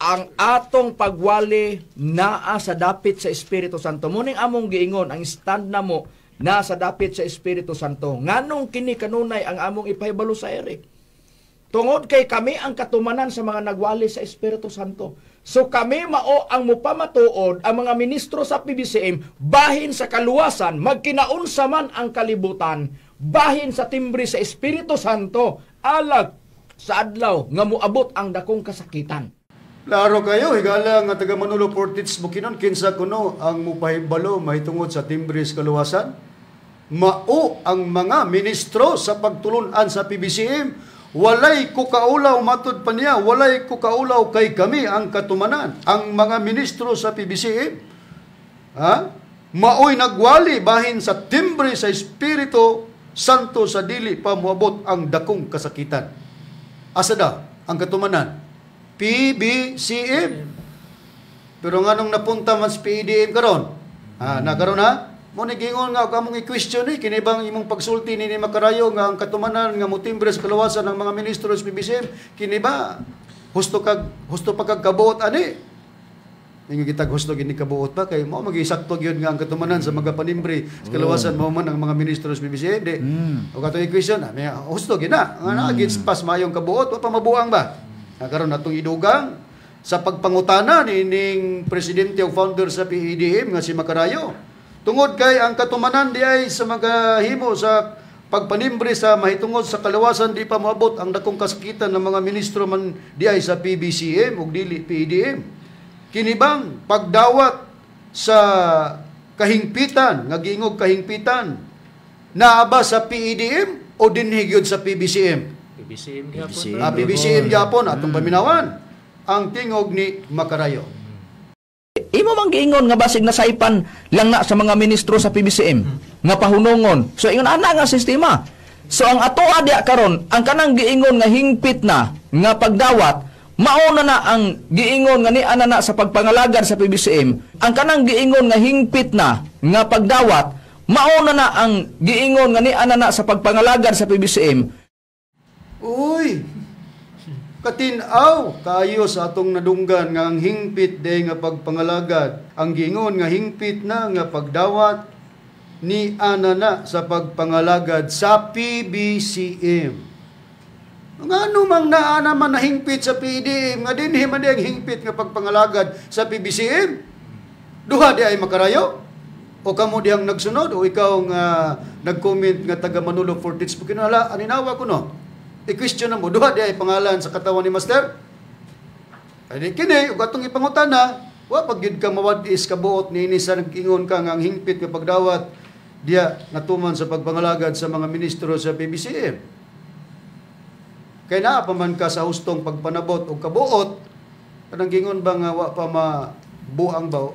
Ang atong pagwali naa sa dapit sa Espiritu Santo. Muning among giingon, ang stand na mo naa sa dapit sa Espiritu Santo. Nganong kini kanunay ang among ipahibalo sa ere? Tungod kay kami ang katumanan sa mga nagwali sa Espiritu Santo. So kami mao ang mupamatuod ang mga ministro sa PBCM bahin sa kaluwasan, magkinaunsa man ang kalibutan, bahin sa timbre sa Espiritu Santo, alag sa adlaw nga moabot ang dakong kasakitan. Klaro kayo, higala nga taga Manolo Fortich Bukidnon, kinsa kuno ang mupahibalo mahitungod sa timbre sa kaluwasan? Mao ang mga ministro sa pagtulunan sa PBCM. Walay kukaulaw, matud pa niya, walay kukaulaw kay kami ang katumanan, ang mga ministro sa PBCM. Ha? Maoy nagwali bahin sa timbre sa Espiritu Santo sa dili pa moabot ang dakong kasakitan. Asa daw ang katumanan? PBCM. Pero nganong napunta man sa PEDM karon? Ha, na karon ha? Mo ni gingon nga og among i-question ni kini bang imong pagsulti ni Makarayo nga ang katumanan nga motimbre sa kaluwasan ng mga ministro sa PBCM kini ba husto kag husto pa kag kabuot ani? Ingon kitag husto gini kabuot pa kay mao magisakto gyud nga ang katumanan sa mga panimbre sa kaluwasan mao man ang mga ministro sa PBCM di. Og atong i-question na may husto gina nga na gits pas mayong kabuot wa pa mabuang ba? Na karon atong idugang sa pagpangutana nining presidente o founder sa PEDM nga si Makarayo. Tungod kay ang katumanan di ay sa mga himo sa pagpanimbre sa mahitungod sa kalawasan di pa moabot ang dakong kasakitan ng mga ministro man di ay sa PBCM ug dili PEDM. Kini bang pagdawat sa kahingpitan nga giingog kahingpitan naa ba sa PEDM o dinhi gyud sa PBCM? PBCM gyapon. PBCM gyapon atong paminawan ang tingog ni Makarayo. Imo mang giingon nga basig nasaypan lang na sa mga ministro sa PBCM nga pahunongon. So ingon ana nga sistema. So ang atoa diya karon, ang kanang giingon nga hingpit na nga pagdawat, mauna na ang giingon nga ni ana na sa pagpangalagad sa PBCM. Ang kanang giingon nga hingpit na nga pagdawat, mauna na ang giingon nga ni ana na sa pagpangalagad sa PBCM. Uy. Katinaw kaayo sa atong nadunggan nga ang hingpit day nga pagpangalagad, ang giingon nga hingpit na nga pagdawat ni ana na sa pagpangalagad sa PBCM. Nga ano mang naana man na hingpit sa PDM, nga dinhi man ang hingpit nga pagpangalagad sa PBCM? Duha di ay Makarayo? O kamo dihang nagsunod? O ikaw nga nag-comment nga taga Manolo Fortich Bukidnon? Hala, aninawa ko no? I-question na mo, duha di ay pangalan sa katawan ni Master? Ay kini, ug atong ipangutana, wa pag gyud ka mawad-is kabuot niini sa nag-ingon ka nga ang hingpit nga pagdawat diya natuman sa pagpangalagad sa mga ministro sa PBCM. Kay naa pa man ka sa hustong pagpanabot og kabuot, kanang gingon ba nga wa pa mabuang ba?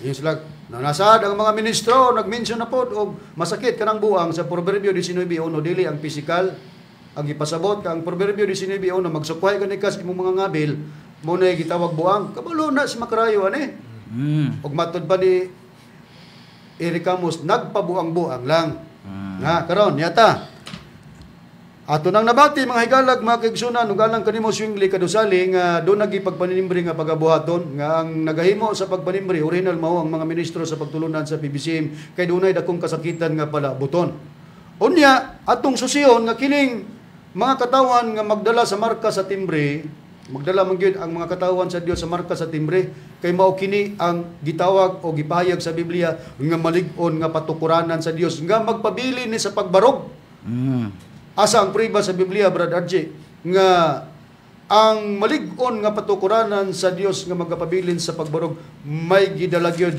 Yung sila, nanasad ang mga ministro, nag-mention na pod og masakit kanang buang sa Proverbio 19:1, dili ang pisikal ang ipasabot ka ang Proverbio 19:1, magsukwahi ka ni kas imong mga ngabil, mo na gitawag buang. Kabalo na si Makarayo ani. Og matod pa ni Eric Camus, nagpabuang-buang lang. Na karon yata. Ato nang nabati mga higalag mga kaigsunan ug alang kanimo Swingli kadusali nga doon nagipagpaninimbre nga pagabuhaton nga ang nagahimo sa pagpaninimbre original mao ang mga ministro sa pagtulunan sa PBCM kay dunay dakong kasakitan nga palabuton. Unya atong susiyon nga kining mga katawan nga magdala sa marka sa timbre, magdala man gyud ang mga katawan sa Dios sa marka sa timbre kay mao kini ang gitawag o gipahayag sa Biblia nga malig-on nga patukuranan sa Dios nga magpabili ni sa pagbarog. Asa ang priba sa Biblia, Brad RJ, nga ang malig-on nga patukuranan sa Dios nga magapabilin sa pagbarog may gidala gyud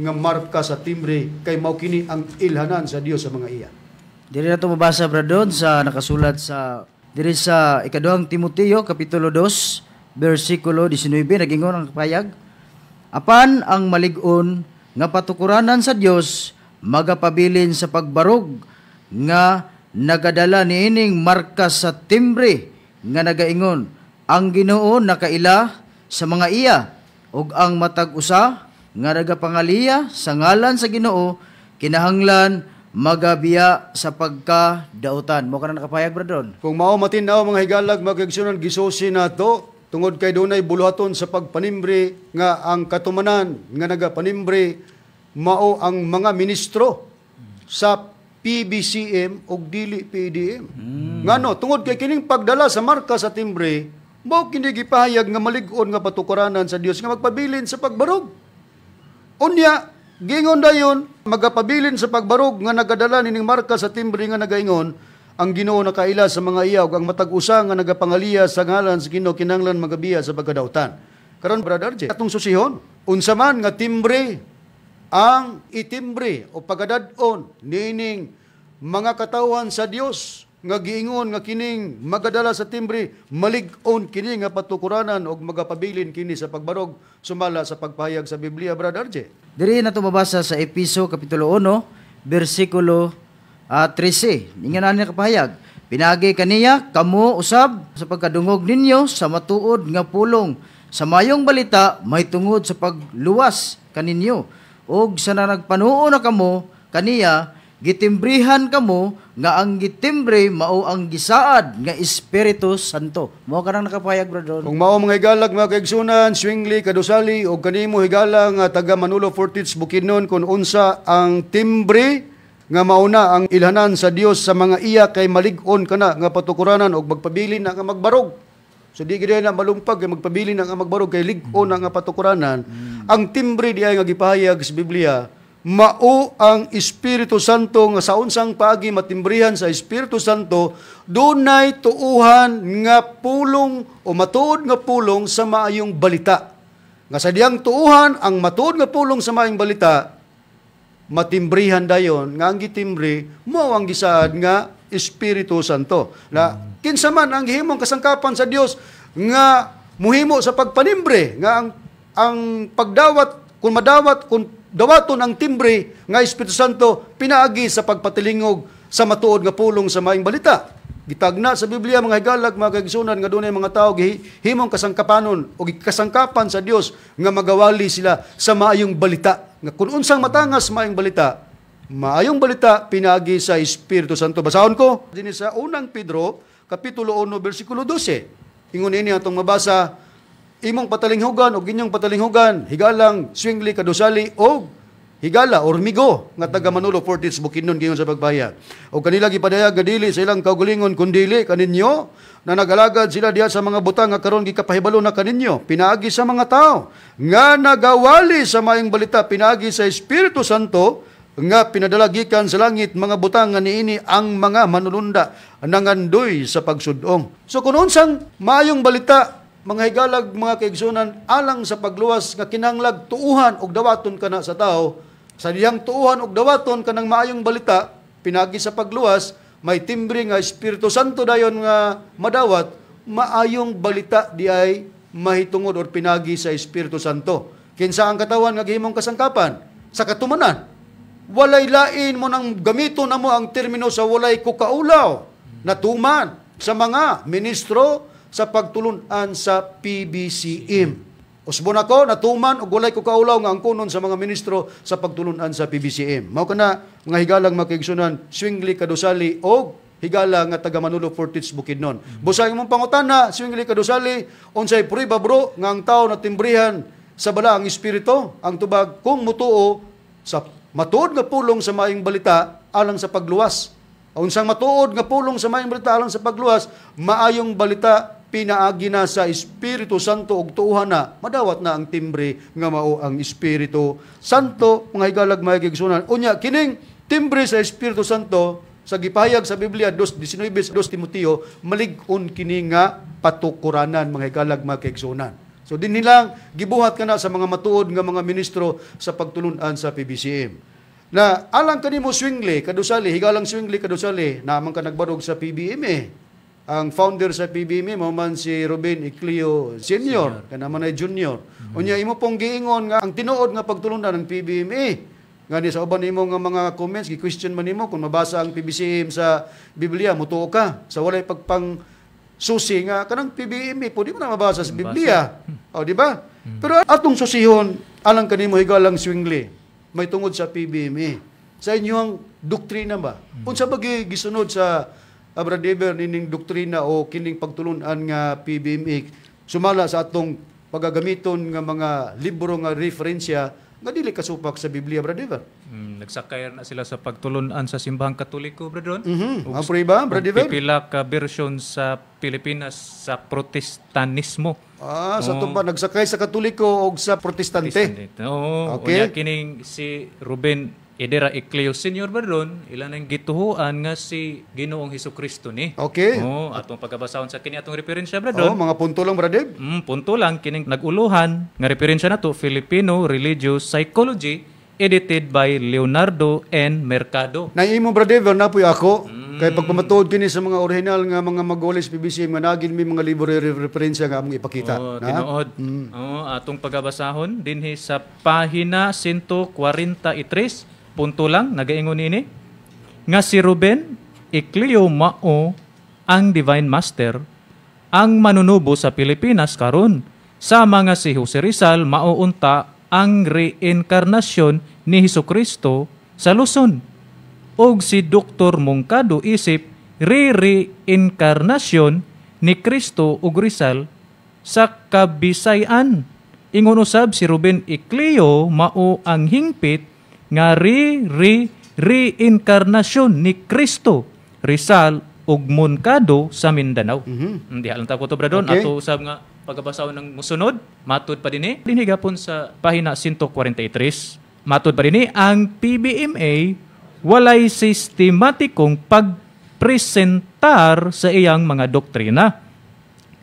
nga marka sa timbre kay mao kini ang ilhanan sa Dios sa mga iya. Diri na ito mabasa, Brad Don, sa nakasulat sa diri sa ikaduhang Timoteo kapitulo 2 bersikulo 19, nagingon ang kapayag, apan ang malig-on nga patukuranan sa Dios magapabilin sa pagbarog nga nagadala niining marka sa timbre nga nagaingon, ang Ginoo nakaila sa mga iya ug ang matag usa nga nagapangaliya sa ngalan sa Ginoo kinahanglan magabiya sa pagkadautan. Mo ka na nakapayag, Brad Don? Kung mao matin-aw mga higalag mga kaigsunan, gisusi nato Tungod kay dunay buluhaton sa pagpanimbre nga ang katumanan nga nagapanimbre mao ang mga ministro sa PBCM ug dili PDM. Ngano, tungod kay kining pagdala sa marka sa timbre mao kini gipahayag nga malig-on nga patukuranan sa Dios nga magpabilin sa pagbarog. Unya, gingon dayon magapabilin sa pagbarog nga nagadala nining marka sa timbre nga nagaingon ang Ginoo nakaila sa mga iya ug ang matag usa nga nagapangaliya sa ngalan sa Ginoo kinahanglan magabiya sa pagkadautan. Karon, Brother RJ, atong susihon unsa man nga timbre ang itimbre o pagadad-on nining mga katawhan sa Dios nga giingon nga kining magadala sa timbre malig-on kini nga patukuranan og magapabilin kini sa pagbarog sumala sa pagpahayag sa Biblia, Brother RJ? Diri na mabasa sa Episo kapitulo 1 bersikulo 13. Ingon ani kapahayag. Pinagi kaniya kamo usab sa pagkadungog ninyo sa matuod nga pulong sa mayong balita may tungod sa pagluwas kaninyo, ug sa nagpanuo na kamo kaniya, gitimbrihan kamo nga ang gitimbre mao ang gisaad nga Espiritu Santo. Mao kanang nakapahayag, Brother. Kung mao, mga higalag, mga kaigsunan, Swingli, Kadusali o kanimo higala nga taga Manolo Fortich Bukidnon, kung unsa ang timbre nga mauna ang ilhanan sa Dios sa mga iya kay malig-on kana nga patukuranan og magpabilin na nga magbarog. So di gid na malumpag kay magpabilin na nga magbarog kay lig-on na nga patukuranan. Ang timbre di ay nga gipahayag sa Biblia mao ang Espiritu Santo, nga sa unsang paagi matimbrihan sa Espiritu Santo, dunay tuuhan nga pulong o matuod nga pulong sa maayong balita. Nga sa diyang tuuhan ang matuod nga pulong sa maayong balita, matimbrihan dayon nga ang gitimbre mao ang gisaad nga Espiritu Santo. Na kinsa man ang gihimong kasangkapan sa Dios nga muhimo sa pagpanimbre nga ang pagdawat, kung madawat, kung dawaton ang timbre nga Espiritu Santo pinaagi sa pagpatilingog sa matuod nga pulong sa maayong balita. Gitagna sa Biblia, mga higalag, mga kaigsunan, nga dunay mga tawo gihimong kasangkapanon o gikasangkapan sa Dios nga magawali sila sa maayong balita. Nga kung unsang matangas maayong balita pinaagi sa Espiritu Santo. Basahon ko dinhi sa Unang Pedro kapitulo 1 bersikulo 12. Ingon ini atong mabasa, imong patalinghugan o inyong patalinghugan, higalang Swingli Kadusali o higala Ormigo nga taga Manolo Fortich Bukidnon, giyon sa pagpahayag. O kanila gipadayag nga dili sa ilang kaugalingon kundili kaninyo na nagalagad sila diha sa mga butang nga karon gikapahibalo na kaninyo pinaagi sa mga tao nga nagawali sa maayong balita pinaagi sa Espiritu Santo nga pinadala gikan sa langit, mga butang nga niini ang mga manulunda nangandoy sa pagsudong. So kung unsang maayong balita, mga higalag, mga kaigsunan, alang sa pagluwas nga kinahanglag tuuhan og dawaton kana sa tao, sa diyang tuuhan og dawaton kanang maayong balita pinagi sa pagluwas, may timbre nga Espiritu Santo dayon nga madawat, maayong balita di ay mahitungod or pinagi sa Espiritu Santo. Kinsa ang katawan nga gihimong kasangkapan sa katumanan? Walay lain mo nang gamito na mo ang termino sa walay kukaulaw natuman sa mga ministro sa pagtulunan sa PBCM. Usbon ako, natuman og walay kukaulaw nga ang kunon sa mga ministro sa pagtulunan sa PBCM. Mao kana, mga higalang, mga kaigsunan, Swingli Kadusali og higala nga taga Manolo Fortich Bukidnon. Busa imong pangutana, Swingli Kadusali, unsay prueba, bro, nga ang tao natimbrihan sa balaang espiritu? Ang tubag, kung mutuo sa matuod nga pulong sa maayong balita alang sa pagluwas. Unsang matuod nga pulong sa maayong balita alang sa pagluwas? Maayong balita pinaagi na sa Espiritu Santo ug tuuhan na, madawat na ang timbre nga mao ang Espiritu Santo, mga higalag, mga kaigsunan. Unya kining timbre sa Espiritu Santo sa gipahayag sa Biblia 2:19 2 Timoteo, malig-on kini nga patukuranan, mga higalag, mga kaigsunan. So din nilang gibuhat kana sa mga matuod nga mga ministro sa pagtulunan sa PBCM. Na alang kanimo, Swingli Kadusali, higalang Swingli Kadusali, naman ka nagbarog sa PBM eh. Ang founder sa PBM mao man si Ruben Ecleo Senior, kana man ay junior. Unya imo pong giingon nga ang tinuod nga pagtulunan ng PBMA. Ngani sa uban nimo nga mga comments, gi-question man nimo kung mabasa ang PBCM sa Biblia, mutuo ka. Sa walay pagpang susi nga kanang PBMA po di mo na mabasa sa Biblia. O di ba? Pero atong susihon alang kanimo, higalang Swingli, may tungod sa PBMA. Sa inyong doktrina ba? Unsa ba gisunod sa Brother nining doktrina o kining pagtulunan nga PBMA? Sumala sa atong pagagamiton nga mga libro nga referensya nga dili kasupak sa Biblia, Brother. Nagsakay na sila sa pagtulunan sa simbahang Katoliko, Brother. Ang ba, Brother? Pipila ka version sa Pilipinas sa Protestanismo. Ah, sa pa nagsakay sa Katoliko og sa Protestante. Oo, okay. Unya kining si Ruben Edera Ecleo Senior, Brother, ilan ang gituhuan nga si Ginoong Hesukristo ni. Okay. Oo, atong pagkabasahon sa kini atong referensya, Brother. Oh, mga punto lang, Brother. Punto lang kining naguluhan nga referensya nato, Filipino Religious Psychology, edited by Leonardo N. Mercado. Naimo, Brother, na po'y ako. Kay pagpamatuod kini sa mga original nga mga magulis PBC nga nagin mi mga libro referensya nga among ipakita. Oh, tinuod. Oh, atong pagabasahon dinhi sa pahina 143, punto lang nagaingon nini nga si Ruben Ecleo mao ang Divine Master, ang manunubo sa Pilipinas karon, sama nga si Jose Rizal mao unta ang reinkarnasyon ni Hesukristo sa Luzon, og si Dr. Moncado isip re-reinkarnasyon ni Kristo ug Rizal sa Kabisayan. Ingon usab si Ruben Ecleo mao ang hingpit nga re-reinkarnasyon ni Kristo, Rizal ug Moncado sa Mindanao. Hindi alam ta ko to, Bradon. Okay. Ato usab nga pagabasahon ng musunod, matud pa dinhi dinhi gapon sa pahina 143. Matud pa dinhi ang PBMA walay sistematikong pagpresentar sa iyang mga doktrina.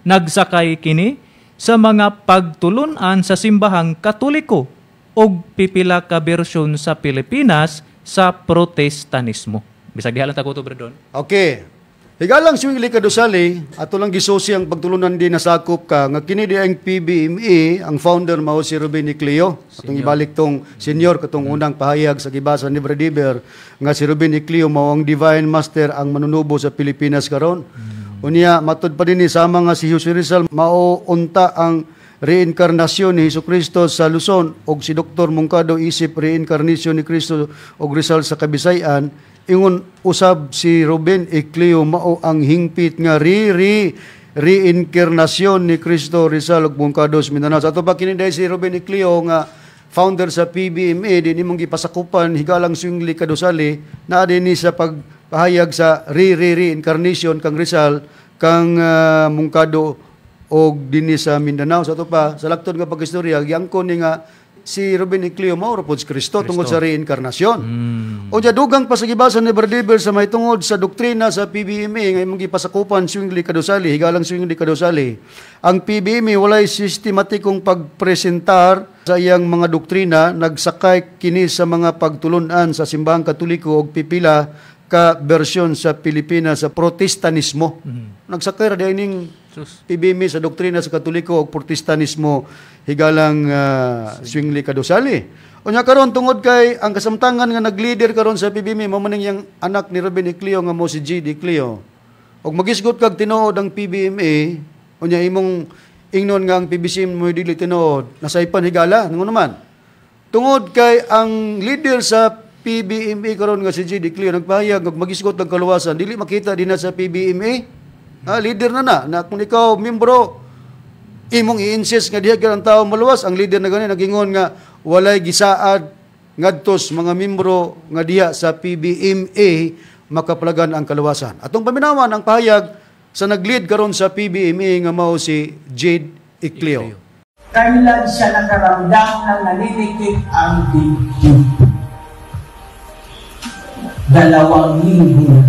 Nagsakay kini sa mga pagtulunan sa simbahang Katoliko og pipila ka bersyon sa Pilipinas sa Protestanismo. Bisag diha lang ta ko to, Brother Don. Okay. Higalang Zwingli Kadusali, ato lang gisusi ang pagtulunan di nasakop ka nga kini di ang PBMA, ang founder mao si Ruben Ecleo. Atong ibalik tong senior katong unang pahayag sa gibasa ni Brother nga si Ruben Ecleo mao ang Divine Master, ang manunubo sa Pilipinas karon. Unya matud pa dinhi sama nga si Jose Rizal mao unta ang reinkarnasyon ni Hesukristo sa Luzon og si Dr. Moncado isip reinkarnasyon ni Kristo og Rizal sa Kabisayan. Ingon usab si Ruben Ecleo mao ang hingpit nga reinkarnasyon ni Kristo, Rizal ug Moncado sa Mindanao. Sa ato pa kini si Ruben Ecleo nga founder sa PBMA din imong gipasakupan higalang Zwingli Kadusali na dinhi sa pagpahayag sa reincarnation kang Rizal kang Moncado og dinhi sa Mindanao. Sa ato pa sa laktod nga paghistorya giangkon ni nga si Ruben Ecleo mao ra pod si Kristo tungod sa reinkarnasyon. O dugang pa sa gibasa ni Brother sa mahitungod sa doktrina sa PBMA nga imong gipasakupan Zwingli Kadusali, higalang Zwingli Kadusali. Ang PBMA walay sistematikong pagpresentar sa iyang mga doktrina, nagsakay kini sa mga pagtulunan sa simbahang Katoliko og pipila ka bersyon sa Pilipinas sa Protestanismo. Nagsakay ra ning PBMA sa doktrina sa Katoliko og Protestanismo higalang Zwingli Kadusali. Unya karon tungod kay ang kasamtangan nga nag-leader karon sa PBMA mao man iyang anak ni Ruben Ecleo nga mo si G.D. Ecleo. Og magisgot kag tinuod ang PBMA, unya imong ingnon nga ang PBCM mo dili tinuod, nasaypan higala ngono man. Tungod kay ang leader sa PBMA karon nga si G.D. Ecleo nagpahayag og magisgot ang kaluwasan, dili makita dinha sa PBMA. Leader na na kung ikaw membro imong i-insist nga diha ang tao maluwas, ang leader na gani nagingon nga walay gisaad ngadtos mga membro nga diha sa PBMA makaplagan ang kaluwasan. Atong paminawan ang pahayag sa nag-lead karon sa PBMA nga mao si Jade Ecleo. Kailan siya nakaramdam ng naninikip ang dibdib? 2 linggo.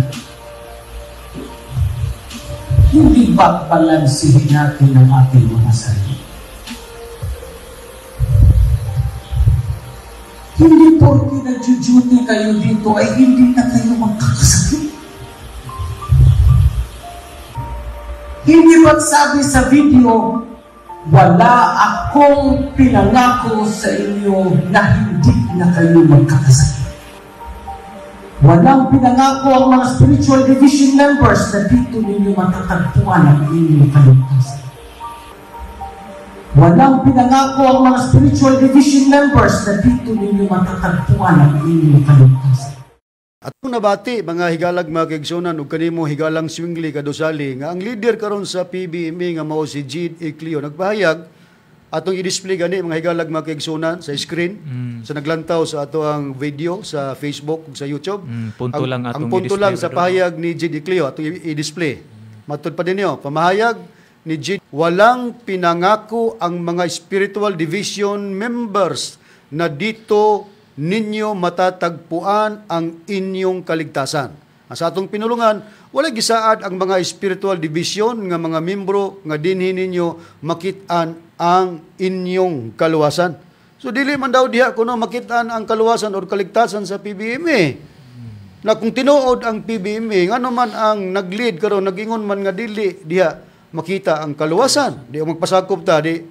Hindi ba balansihin natin ang ating mga sarili? Hindi porke nag-duty kayo dito ay hindi na kayo magkakasakit. Hindi ba't sabi sa video, wala akong pinangako sa inyo na hindi na kayo magkakasakit. Walang pinangako ang mga spiritual division members na dito ninyo matatagpuan ang inyong kaligtasan. Walang pinangako ang mga spiritual division members na dito ninyo matatagpuan ang inyong kaligtasan. Atong nabati, mga higalag, mga kaigsunan, ug kanimo, higalang Swingli Kadusali, nga ang leader karon sa PBMA nga mao si Jade Ecleo nagpahayag. Atong i-display gani, mga higalag, mga kaigsunan, sa screen sa naglantaw sa ato ang video sa Facebook ug sa YouTube. Punto ang, lang ang atong punto i-display, lang sa brother. pahayag ni Jade Ecleo atong i-display. Matud pa ninyo, pamahayag ni Jade: "Walang pinangako ang mga spiritual division members na dito ninyo matatagpuan ang inyong kaligtasan." Ang sa atong pinulungan, wala gisaad ang mga spiritual division nga mga membro nga dinhi ninyo makit-an ang inyong kaluwasan. So dili man daw diha kuno makit-an ang kaluwasan or kaligtasan sa PBMA. Na kung tinuod ang PBMA, ngano man ang nag-lead karon nagingon man nga dili diha makita ang kaluwasan? Di magpasakop ta, di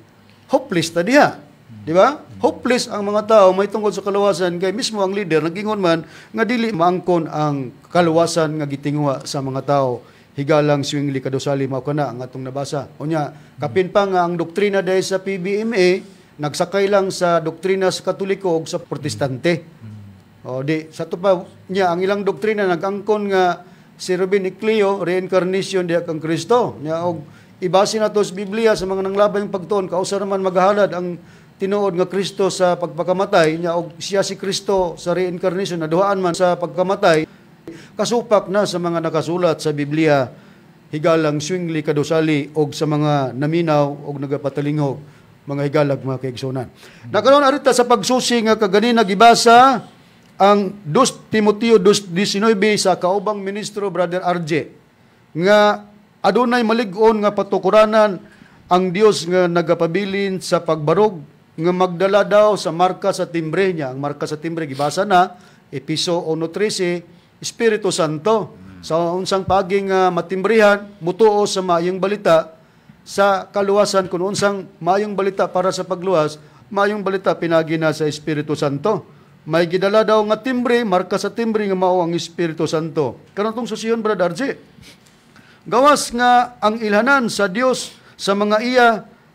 hopeless ta diha. Di ba? Hopeless ang mga tao may tungkol sa kaluwasan kay mismo ang leader nagingon man nga dili maangkon ang kaluwasan nga gitinguha sa mga tao. Higalang Swingli Kadusali, mao kana ang atong nabasa. Unya, kapin pa nga ang doktrina dahil sa PBMA nagsakay lang sa doktrina sa Katoliko ug sa Protestante. O di sa to pa niya ang ilang doktrina nag-angkon nga si Ruben Ecleo, reincarnation diha kang Kristo. Nya og ibase na to sa Biblia sa mga nanglabay ng pagtuon, kausa naman maghahalad ang tinuod nga Kristo sa pagpakamatay niya og siya si Kristo sa reincarnation na duhaan man sa pagkamatay, kasupak na sa mga nakasulat sa Biblia, higalang Swingli Kadusali, og sa mga naminaw og nagapatalingog, mga higalag, mga kaigsunan. Nakaroon arita sa pagsusi nga kaganina gibasa ang 2 Timoteo 2:19 sa kaubang ministro, Brother RJ, nga adunay malig-on nga patukuranan ang Dios nga nagapabilin sa pagbarog nga magdala daw sa marka sa timbre niya. Ang marka sa timbre, gibasa na, Episo 1:13, Espiritu Santo. Sa unsang paging matimbrihan, mutuo sa maayong balita sa kaluwasan. Kung unsang maayong balita para sa pagluwas, maayong balita pinagi na sa Espiritu Santo. May gidala daw nga timbre, marka sa timbre nga mao ang Espiritu Santo. Karon tong susiyon, Brother RJ. Gawas nga ang ilhanan sa Dios sa mga iya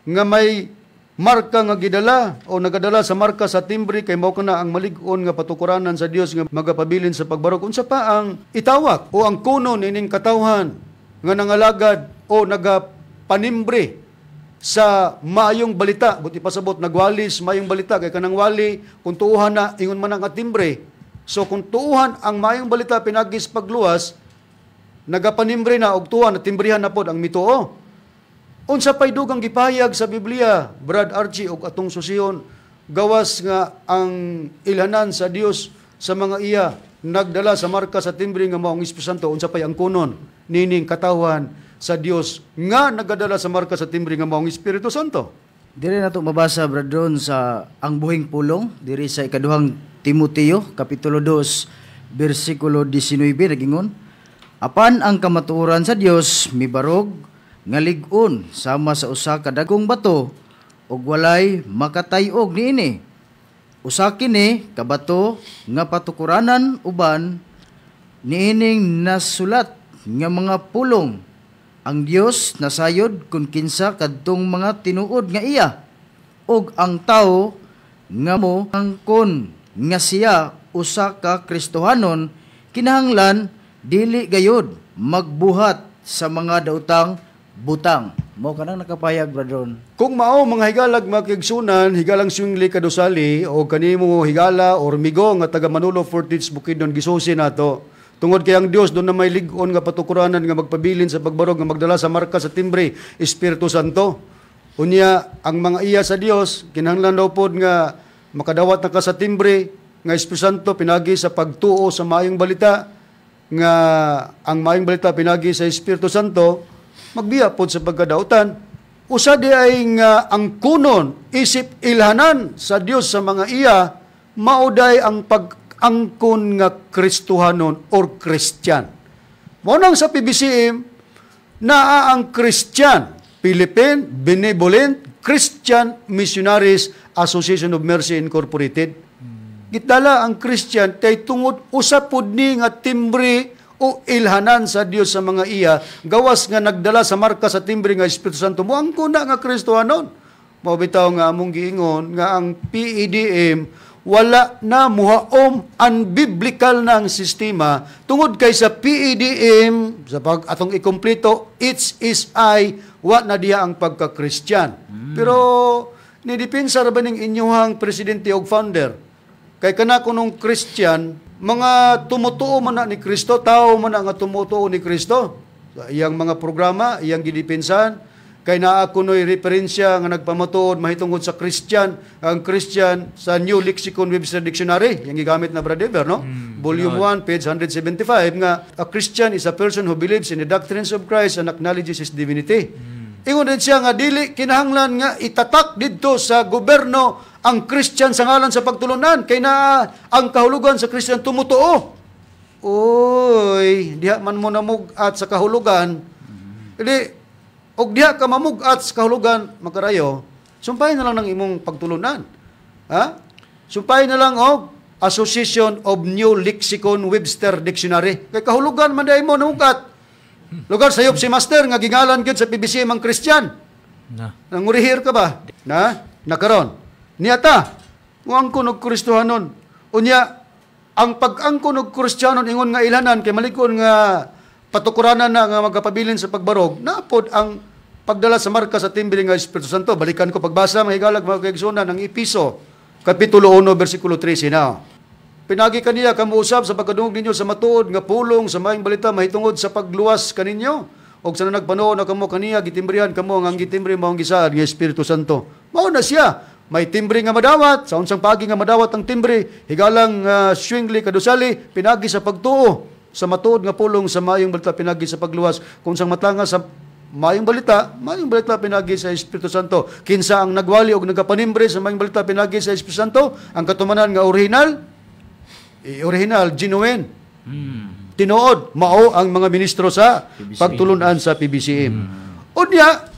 nga may marka nga gidala o nagadala sa marka sa timbre kay mao kana ang malig-on nga patukuranan sa Dios nga magapabilin sa pagbarog. Unsa pa ang itawak o ang kuno nining katawhan nga nangalagad o nagapanimbre sa maayong balita? Buti pasabot nagwalis maayong balita kay kanang wali kung tuuhan na ingon man ang timbre. So kung tuuhan ang maayong balita pinagi sa pagluwas, nagapanimbre na og tuwa na timbrihan na pod ang mituo. Unsa pay dugang gipahayag sa Biblia, Brad Archie, og atong susiyon, gawas nga ang ilhanan sa Dios sa mga iya nagdala sa marka sa timbre nga mao ang Espiritu Santo? Unsa pay ang kunon nining katawhan sa Dios nga nagadala sa marka sa timbre nga mao ang Espiritu Santo? Diri nato mabasa, Brad Ron, sa ang buhing pulong diri sa ikaduhang Timoteo kapitulo 2 bersikulo 19, nagingon: "Apan ang kamatuoran sa Dios mibarog nga lig-on sama sa usa ka dagkong bato ug walay makatay-og niini. Usa kini ka bato nga patukuranan uban niining nasulat nga mga pulong: Ang Dios nasayod kun kinsa kadtong mga tinuod nga iya, ug ang tawo nga mo angkon nga siya usa ka Kristohanon kinahanglan dili gayud magbuhat sa mga daotang butang." Mo kanang nakapayag, Brother. Kung mao, mga higalag, mga kaigsunan, higalang Swingli Kadusali o kanimo higala or migo nga taga Manolo Fortich Bukidnon, gisusi nato. Tungod kay ang Dios doon na may lig-on nga patukuranan nga magpabilin sa pagbarog nga magdala sa marka sa timbre, Espiritu Santo. Unya ang mga iya sa Dios kinahanglan daw pod nga makadawat na ka sa timbre nga Espiritu Santo pinagi sa pagtuo sa maayong balita, nga ang maayong balita pinagi sa Espiritu Santo, magbiya pod sa pagkadautan. Usa di ay nga ang kunon isip ilhanan sa Dios sa mga iya, mauday ang pag-angkon nga Kristohanon or Christian. Mao nang sa PBCM naa ang Christian, Philippine Benevolent Christian Missionaries Association of Mercy Incorporated. Gitdala ang Christian kay tungod usa pod ni nga timbre o ilhanan sa Dios sa mga iya, gawas nga nagdala sa marka sa timbre nga Espiritu Santo, mo ang kuna nga Kristohanon. Mao bitaw nga among giingon nga ang PEDM Wala na, muhaom, unbiblical na ang sistema tungod kay sa PEDM sa pag atong ikompleto HSI, wa na diha ang pagka-Christian. Pero nidepensa ra ba ning inyuhang presidente og founder? Kay kana kunong Christian, mga tumutuo man na ni Kristo, tao man na nga tumutuo ni Kristo. Sa iyang mga programa, iyang gidepensahan, kay naa kuno'y referensya nga nagpamatuod mahitungod sa Christian, ang Christian sa New Lexicon Webster Dictionary, yung gigamit na Brother, no? Volume 1, page 175, nga a Christian is a person who believes in the doctrines of Christ and acknowledges His divinity. Ingon din siya nga dili kinahanglan nga itatak didto sa gobyerno ang Christian sa ngalan sa pagtulunan, kay naa ang kahulugan sa Christian, tumutuo. Uy, diha man mo namug-at sa kahulugan. Di og diha ka mamug-at sa kahulugan, Makarayo, sumpahin na lang ng imong pagtulunan. Ha? Sumpahin na lang og Association of New Lexicon Webster Dictionary. Kay kahulugan man diay mo namugat. Lugar sayop si Master nga gingalan gyud sa PBCM ang Christian. Na. Nangurihir ka ba? Na? Nakaron. Niya ta, muangkon og Kristohanon. Unya, ang pag-angkon og Kristiyanon ingon nga ilanan kay malikon nga patukuranan na nga magapabilin sa pagbarog, napod ang pagdala sa marka sa timbre nga Espiritu Santo. Balikan ko pagbasa, mga higalag, mga kaigsunan, ang Episo, Kapitulo 1, versikulo 13 na. Pinagi kaniya kamo usab sa pagkadungog ninyo sa matuod nga pulong sa maayong balita mahitungod sa pagluwas kaninyo. Og sa nagpanuo na kamo kaniya, gitimbrihan kamo nga ang gitimbre mao ang gisaad nga Espiritu Santo. Mao na siya. May timbre nga madawat, sa unsang paagi nga madawat ang timbre, higalang Zwingli kadusali, pinagi sa pagtuo sa matuod nga pulong sa maayong balita pinagi sa pagluwas. Kung sang matanga sa maayong balita pinagi sa Espiritu Santo. Kinsa ang nagwali og nagapanimbre sa maayong balita pinagi sa Espiritu Santo? Ang katumanan nga original, original, genuine. Tinuod, mao ang mga ministro sa pagtulunan sa PBCM. Unya,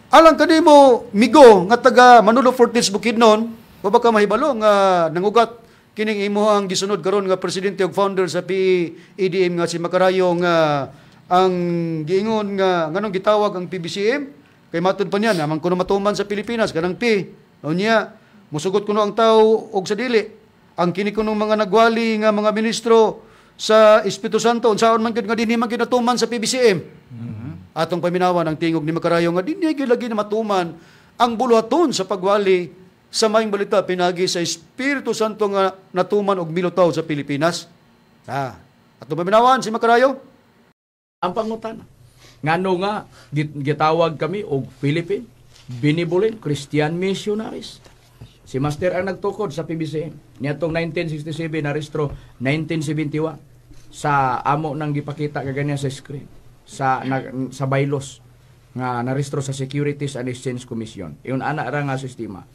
alang kanimo migo nga taga Manolo Fortis Bukidnon, wa ba ka mahibalo nga nangugat kining imuhang gisunod karon nga presidente ug founder sa PEDM nga si Makarayo nga ang giingon nga nganong gitawag ang PBCM kay matud pa niya naman kuno matuman sa Pilipinas kanang P. Unya, musugot kuno ang tao og sa dili ang kini kunong mga nagwali nga mga ministro sa Espiritu Santo unsaon man gyud nga dinhi man gyud natuman sa PBCM. Atong paminawan ang tingog ni Makarayo nga dinhi gyud lagi na matuman ang buluhaton sa pagwali sa maayong balita pinagi sa Espiritu Santo nga natuman og milutaw sa Pilipinas. Atong paminawan si Makarayo. Ang pangutana, ngano nga gitawag kami og Philippine Benevolent Christian Missionaries. Si Master ang nagtukod sa PBCM niadtong 1967, narehistro 1971 sa amo nang gipakita kaganiya sa screen sa sa bylaws nga narehistro sa Securities and Exchange Commission. Iyon ana ra nga sistema.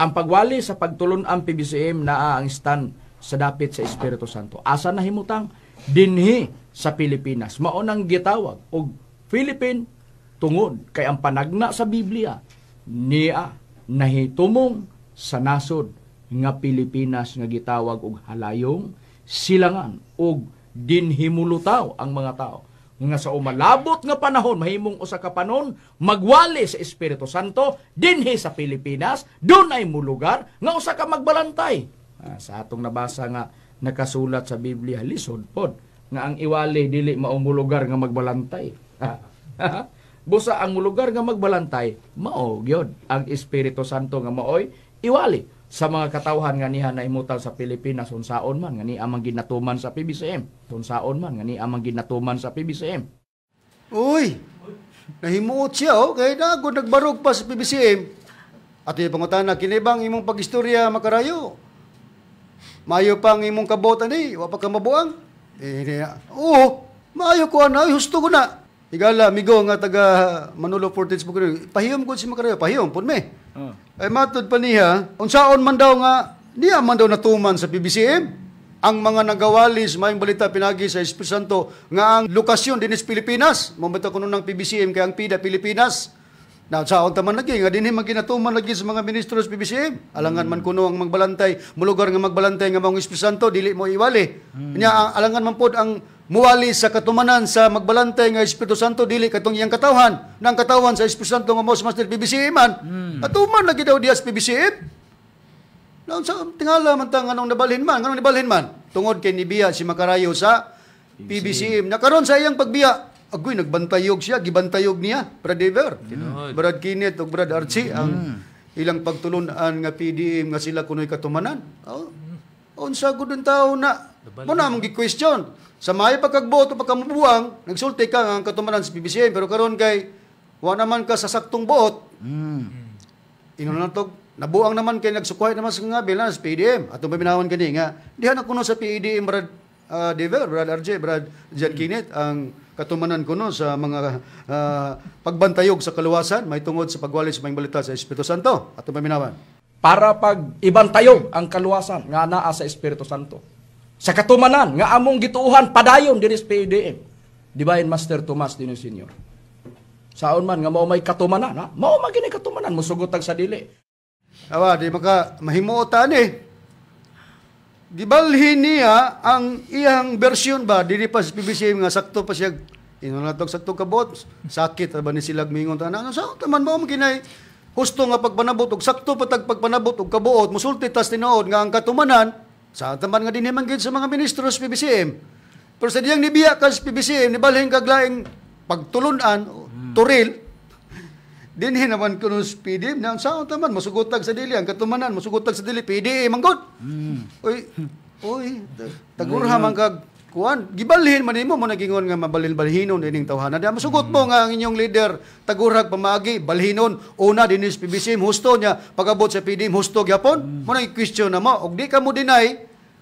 Ang pagwali sa pagtulon ang PBCM naa ang stand sa dapit sa Espiritu Santo. Asa nahimutang? Dinhi sa Pilipinas. Mao nang gitawag og Philippine tungod kay ang panagna sa Biblia niya nahitumong sa nasod nga Pilipinas nga gitawag og halayong silangan og dinhimulutaw ang mga tao nga sa umalabot nga panahon mahimong usa ka panon magwali sa Espiritu Santo dinhi sa Pilipinas, dunay mulugar nga usa ka magbalantay. Sa atong nabasa nga nakasulat sa Biblia, lisod pod nga ang iwali dili mao mulugar nga magbalantay. Busa ang mulugar nga magbalantay mao gyud ang Espiritu Santo nga maoy iwali sa mga katawhan nga niha nahimutan sa Pilipinas unsaon man nga niya man ginatuman sa PBCM. Unsaon man nga niya man ginatuman sa PBCM. Uy, nahimuot siya oh, kay nagod nagbarog pa sa PBCM. At yung pangutana, kinibang imong pag-istorya Makarayo? Maayo pa ang imong kabot ani, wa pa ka mabuang? Oo, maayo ko ana, husto ko na. Higala, amigo nga taga Manolo Fortis Bukidnon, pahiyom ko si Makarayo, pahiyom pud me. Ay matod pa niya, unsaon man daw nga niya man daw natuman sa PBCM ang mga nagawali sa maayong balita pinagi sa Espiritu Santo nga ang lokasyon dinhi sa Pilipinas. Mo kuno ng PBCM kay ang PIDA Pilipinas. Na saon ta man lagi nga dinhi man ginatuman lagi sa mga ministro sa PBCM. Alangan man kuno ang magbalantay, mulugar nga magbalantay nga maong Espiritu Santo dili mo iwali. Nya alangan man pod ang muwali sa katumanan sa magbalantay nga Espiritu Santo dili katong iyang katawhan. Nang katawan sa Espiritu Santo nga mo sa Master PBCM man. Atuman lagi daw diya sa PBCM. Naunsa tingala man ta nganong nabalhin man, nganong nibalhin man? Tungod kay nibiya si Makarayo sa PBCM. Na karon sa iyang pagbiya, agoy nagbantayog siya, gibantayog niya, Brad Ever. Brad Kenneth ug Brad Archie ang ilang pagtulun-an nga PDM nga sila kunoy katumanan. Oh, unsa gud ang tao na? Mo na among gi-question. Sa may pagkagboto pagkamubuang, nagsulti ka nga ang katumanan sa PBCM, pero karon kay wa naman ka sa saktong buot. Inon na to, nabuang naman kay nagsukuhay naman sa nga bilang sa PDM. Atong paminawan kani nga diha na kuno sa PDM, Brad Dever, Brad RJ, Brad John Kenneth, ang katumanan kuno sa mga pagbantayog sa kaluwasan may tungod sa pagwali sa maayong balita sa Espiritu Santo. Atong paminawan. Para pag ibantayog ang kaluwasan nga naa sa Espiritu Santo. Sa katumanan nga among gituohan padayon diri sa PDM. Divine Master Tomas Dino Senior. Saon man nga mao may katumanan, ha? Mao man gini katumanan mosugot sa dili. Awa, di maka mahimuotan eh. Gibalhin niya ang iyang version ba, dili pa sa PBCM nga sakto pa siya, inon na tog sakto kabot, sakit ba ni sila mingon tanan. Ano sa taman mo kinay husto nga pagpanabot og sakto pa tag pagpanabot og kabuot, musulti tas tinuod nga ang katumanan sa taman nga dinhi man gid sa mga ministro sa PBCM. Pero sa diyang nibiya ka sa PBCM, nibalhin kag laing pagtulunan, turil. Dinhi naman kuno sa PDM, na sa taman masugotag sa dili ang katumanan, masugotag sa dili PDM man gud. Oy, oy, tagurha man kag kuan, gibalhin man nimo mo nagingon nga mabalhin-balhinon ining tawhana. Di masugot mo nga ang inyong leader tagurhag pamaagi balhinon una dinhi sa PBCM husto niya pag-abot sa PDM husto gyapon. Mo nang question na mo og di ka mo deny,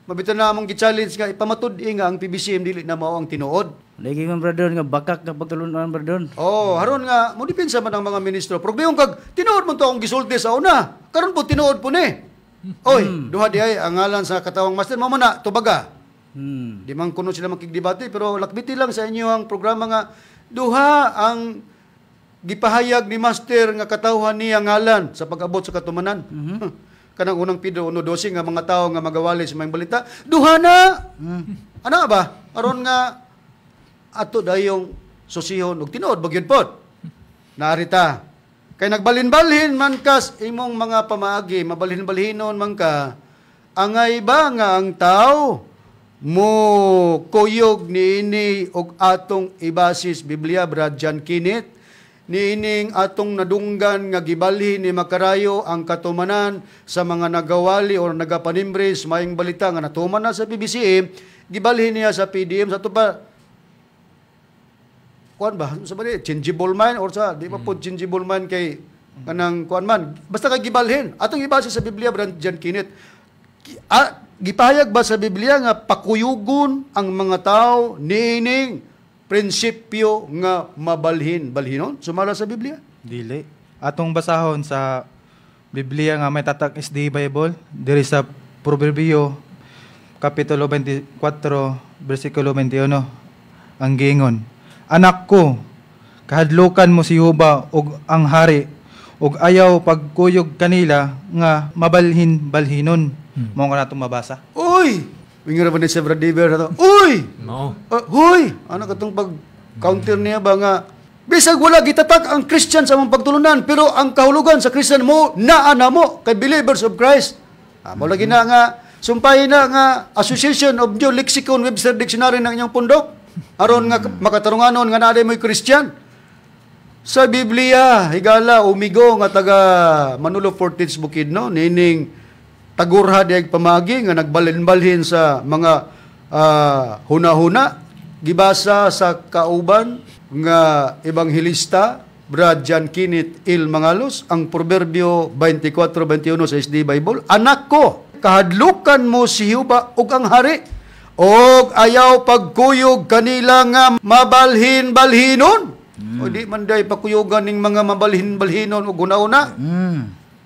mabitan na among gi-challenge nga ipamatud-i nga ang PBCM dili na mao ang tinuod. Lagi man brother nga bakak nga pagtulunan brother. Oh, haron nga mo depensa man ang mga ministro. Problema kag tinuod man to akong gisulti sa una. Karon po tinuod po ni. Oy, duha di ay ang ngalan sa katawang master mo man na tubaga. Di man kuno sila makigdebate pero lakbiti lang sa inyo ang programa nga duha ang gipahayag ni master nga katawhan niya ngalan sa pag-abot sa katumanan. Kanang unang Pedro 1:12 nga mga tawo nga magawali sa maayong balita, duha na. Ano ba? Aron nga ato dayong susihon og tinuod ba gyud pod. Naarita. Kay nagbalin-balhin man kas imong mga pamaagi, mabalhin-balhinon man ka, angay ba nga ang tao mo kuyog niini og atong ibasis Biblia, Brad John Kenneth, niining atong nadunggan nga gibalhin ni Makarayo ang katumanan sa mga nagawali or nagapanimbres maayong balita nga natuman na sa PBCM, gibalhin niya sa PDM sa ato pa kuan ba sa ba di changeable mind or sa di ba po changeable mind kay kanang kuan man basta kay gibalhin atong ibase sa Biblia, Brad John Kenneth. Gipahayag ba sa Biblia nga pakuyugon ang mga tao niining prinsipyo nga mabalhin balhinon sumala sa Biblia? Dili. Atong basahon sa Biblia nga may tatak SD Bible diri sa Proverbio kapitulo 24 bersikulo 21 ang giingon, anak ko, kahadlukan mo si Jehova ug ang hari ug ayaw pagkuyog kanila nga mabalhin balhinon. Mao nga natong mabasa. Uy! Wingra ba ni sa Brad Dever ato? Uy! No. Huy! Ano katong pag-counter niya ba nga bisag wala gitatak ang Christian sa among pagtulunan pero ang kahulugan sa Christian mo naa na mo kay believers of Christ. Mo lagi na nga sumpay na nga Association of New Lexicon Webster Dictionary ng inyong pundok aron nga makatarunganon nga naa mo'y Christian. Sa Biblia, higala umigo nga taga Manolo Fortich Bukidnon nining tagurha diag pamagi nga nagbalhin-balhin sa mga huna-huna gibasa sa kauban nga ebanghelista Brad John Kenneth Il Mangalos ang Proverbio 24:21 sa SD Bible, anak ko, kahadlukan mo si Jehova ug ang hari og ayaw pagkuyog kanila nga mabalhin-balhinon. O di man day pakuyugan ning mga mabalhin-balhinon og una-una.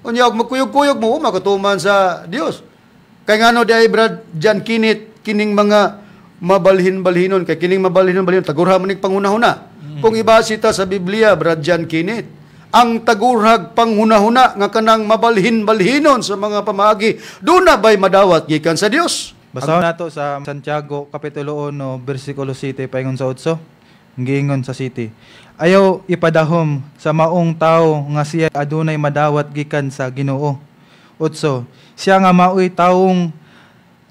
Unya og magkuyog-kuyog mo makatuman sa Dios. Kay ngano di ay Brad John Kenneth kining mga mabalhin-balhinon kay kining mabalhin-balhinon tagurha man ning panghunahuna. Kung ibase ta sa Biblia, Brad John Kenneth, ang tagurhag panghunahuna nga kanang mabalhin-balhinon sa mga pamaagi, duna bay madawat gikan sa Dios? Basahon nato sa Santiago kapitulo 1 bersikulo 7 paingon sa 8. Giingon sa city. Ayaw ipadahom sa maong tao nga siya adunay madawat gikan sa Ginoo. 8. Siya nga maoy tawong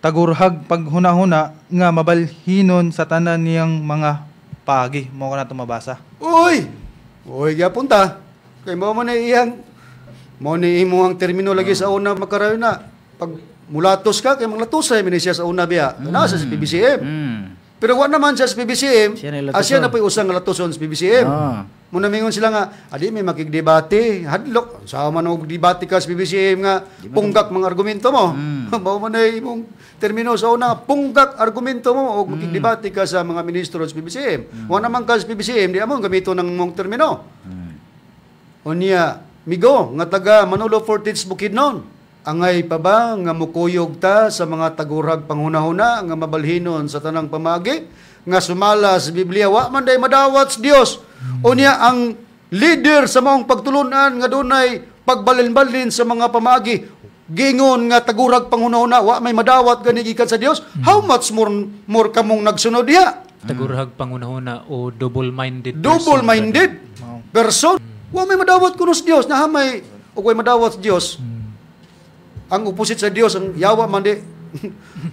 tagurhag paghuna-huna nga mabalhinon sa tanan niyang mga paagi. Mo ko na mabasa. Uy! Uy, gyapon ta. Kay mao man na iyang mao ni imo ang termino lagi sa una, Makarayo, na pag mulatos ka kay manglatusay man siya sa una biya. Nasa sa PBCM. Pero wa naman siya sa PBCM. Siya na Siya na po'y usang latuson sa PBCM. Muna mingon sila nga, adi may makigdebate, hadlok. Sa man og debate ka sa PBCM nga punggak mga argumento mo. Mao man na imong termino sa una, punggak argumento mo og makigdebate ka sa mga ministro sa PBCM. Wa naman ka sa PBCM, di among gamito ng mong termino. Unya, migo nga taga Manolo Fortich Bukidnon. Angay pa ba nga mukuyog ta sa mga tagurag panghunahuna nga mabalhinon sa tanang pamagi nga sumala sa Biblia wa man day madawat sa Dios? Unya ang leader sa maong pagtulunan nga dunay pagbalin-balin sa mga pamagi gingon nga tagurag panghunahuna wa may madawat gani gikan sa Dios. How much more kamong nagsunod diha? Tagurhag panghunahuna o double-minded person. Double-minded person. Wa may madawat kuno sa Dios, nahamay og way madawat sa Dios. Ang opposite sa Dios ang yawa man di.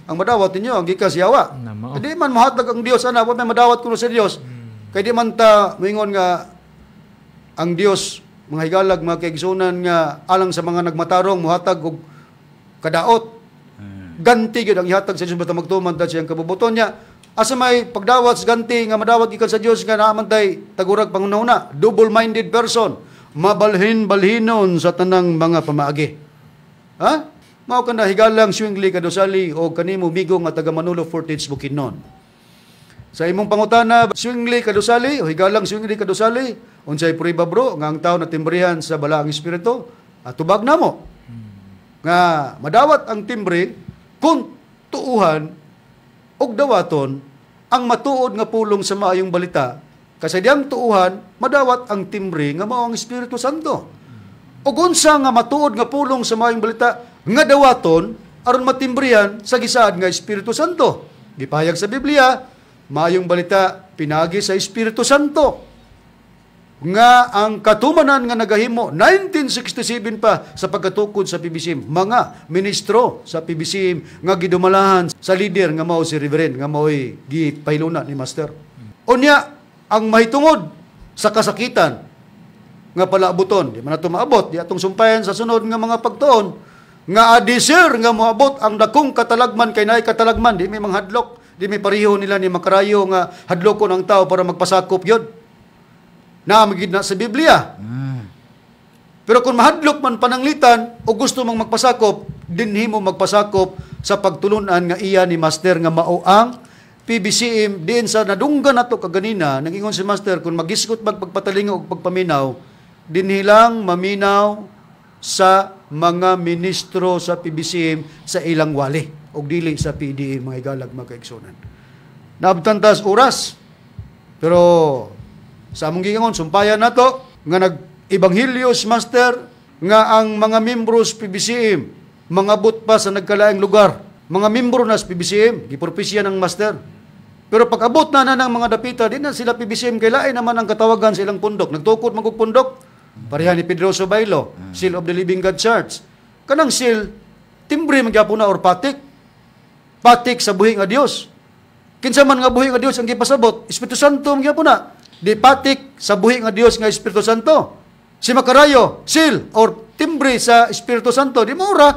Ang madawat ninyo ang gikan sa yawa. Di man mohatag ang Dios ana, wa may madawat kuno sa Dios. Kay di man ta moingon nga ang Dios, mga higalag, mga kaigsunan, nga alang sa mga nagmatarong mohatag og kadaot. Ganti gyud ang ihatag sa Dios basta magtuman ta siyang kabubuton niya. Asa may pagdawat sa ganti nga madawat gikan sa Dios nga naa man tay tagurag panghunahuna, double-minded person, mabalhin-balhinon sa tanang mga pamaagi. Ha? Mao ka na higalang Swingli Kadusali o kanimo migo nga taga Manolo Fortich Bukidnon. Sa imong pangutana, Swingli Kadusali o higalang Swingli Kadusali, unsay prueba bro nga ang tao natimbrihan sa balaang espiritu? Tubag namo. Nga madawat ang timbre kung tuuhan og dawaton ang matuod nga pulong sa maayong balita. Kasi diyang tuuhan, madawat ang timbre nga mao ang Espiritu Santo. Og unsa nga matuod nga pulong sa maayong balita nga dawaton aron matimbrihan sa gisaad nga Espiritu Santo. Gipahayag sa Biblia, maayong balita pinagi sa Espiritu Santo. Nga ang katumanan nga nagahimo 1967 pa sa pagkatukod sa PBCM, mga ministro sa PBCM nga gidumalahan sa leader nga mao si Reverend nga maoy gipailuna ni Master. Unya ang mahitungod sa kasakitan nga palaabuton, di man nato maabot, di atong sumpayan sa sunod nga mga pagtuon nga adisir nga moabot ang dakong katalagman kay naay katalagman, di may manghadlok, di may pareho nila ni Makarayo nga hadlokon ang tao para magpasakop yun. Naamigid na sa Biblia. Pero kung mahadlok man pananglitan o gusto mong magpasakop, dinhi mo magpasakop sa pagtulunan nga iya ni Master nga mao ang PBCM. Diin sa nadunggan nato kaganina, nagingon si Master, kung magisgot magpagpatalingo o pagpaminaw, dinhi lang maminaw sa mga ministro sa PBCM sa ilang wali o dili sa PDM, mga igalag, mga kaigsunan. Naabtan tas oras, pero sa among giingon, sumpayan nato nga nag-ebanghelyo si Master nga ang mga membros PBCM mangabot pa sa nagkalaing lugar. Mga membro na sa PBCM, gipropesya ng Master. Pero pag abot na ng mga dapita, di na sila PBCM, kay lain naman ang katawagan sa ilang pundok. Nagtukod man og pundok. Pareha ni Pedroso Bailo, Seal of the Living God Church. Kanang seal, timbre man gyapon na or patik. Patik sa buhi nga Dios. Kinsa man nga buhi nga Dios ang gipasabot, Espiritu Santo man gyapon na. Di patik sa buhi nga Dios nga Espiritu Santo. Si Makarayo, seal or timbre sa Espiritu Santo, di maura.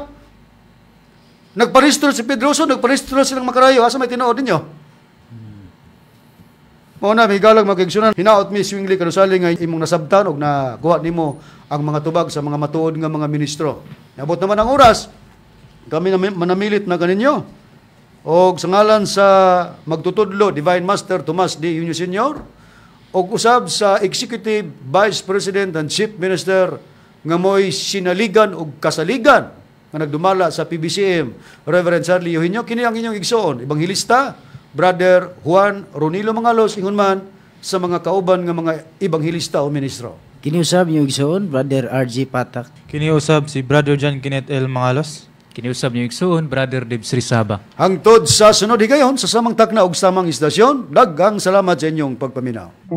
Nagparehistro si Pedroso, nagparehistro silang Makarayo. Asa may tinuod ninyo? Mao na, migalag magigsunan. Hinaot mi Swingli Kadusali nga imong nasabtan og nakuha nimo ang mga tubag sa mga matuod nga mga ministro. Nabot naman ang oras, kami manamilit na kaninyo. Og sa ngalan sa magtutudlo, Divine Master Tomas D. Eugenio Sr., og usab sa Executive Vice President and Chief Minister nga mo'y sinaligan og kasaligan nga nagdumala sa PBCM, Reverend Charlie Eugenio, kini ang inyong igsoon, Ebanghelista, Brother Juan Ronilo Mangalos, ingon man sa mga kauban nga mga ebanghelista o ministro. Kini usab inyong igsoon, Brother RG Patak. Kini usab si Brother John Kenneth L. Mangalos. Kini usab inyong igsoon, Brother Deb Srisaba. Hangtod sa sunod higayon sa samang takna ug samang istasyon, daghang salamat sa inyong pagpaminaw.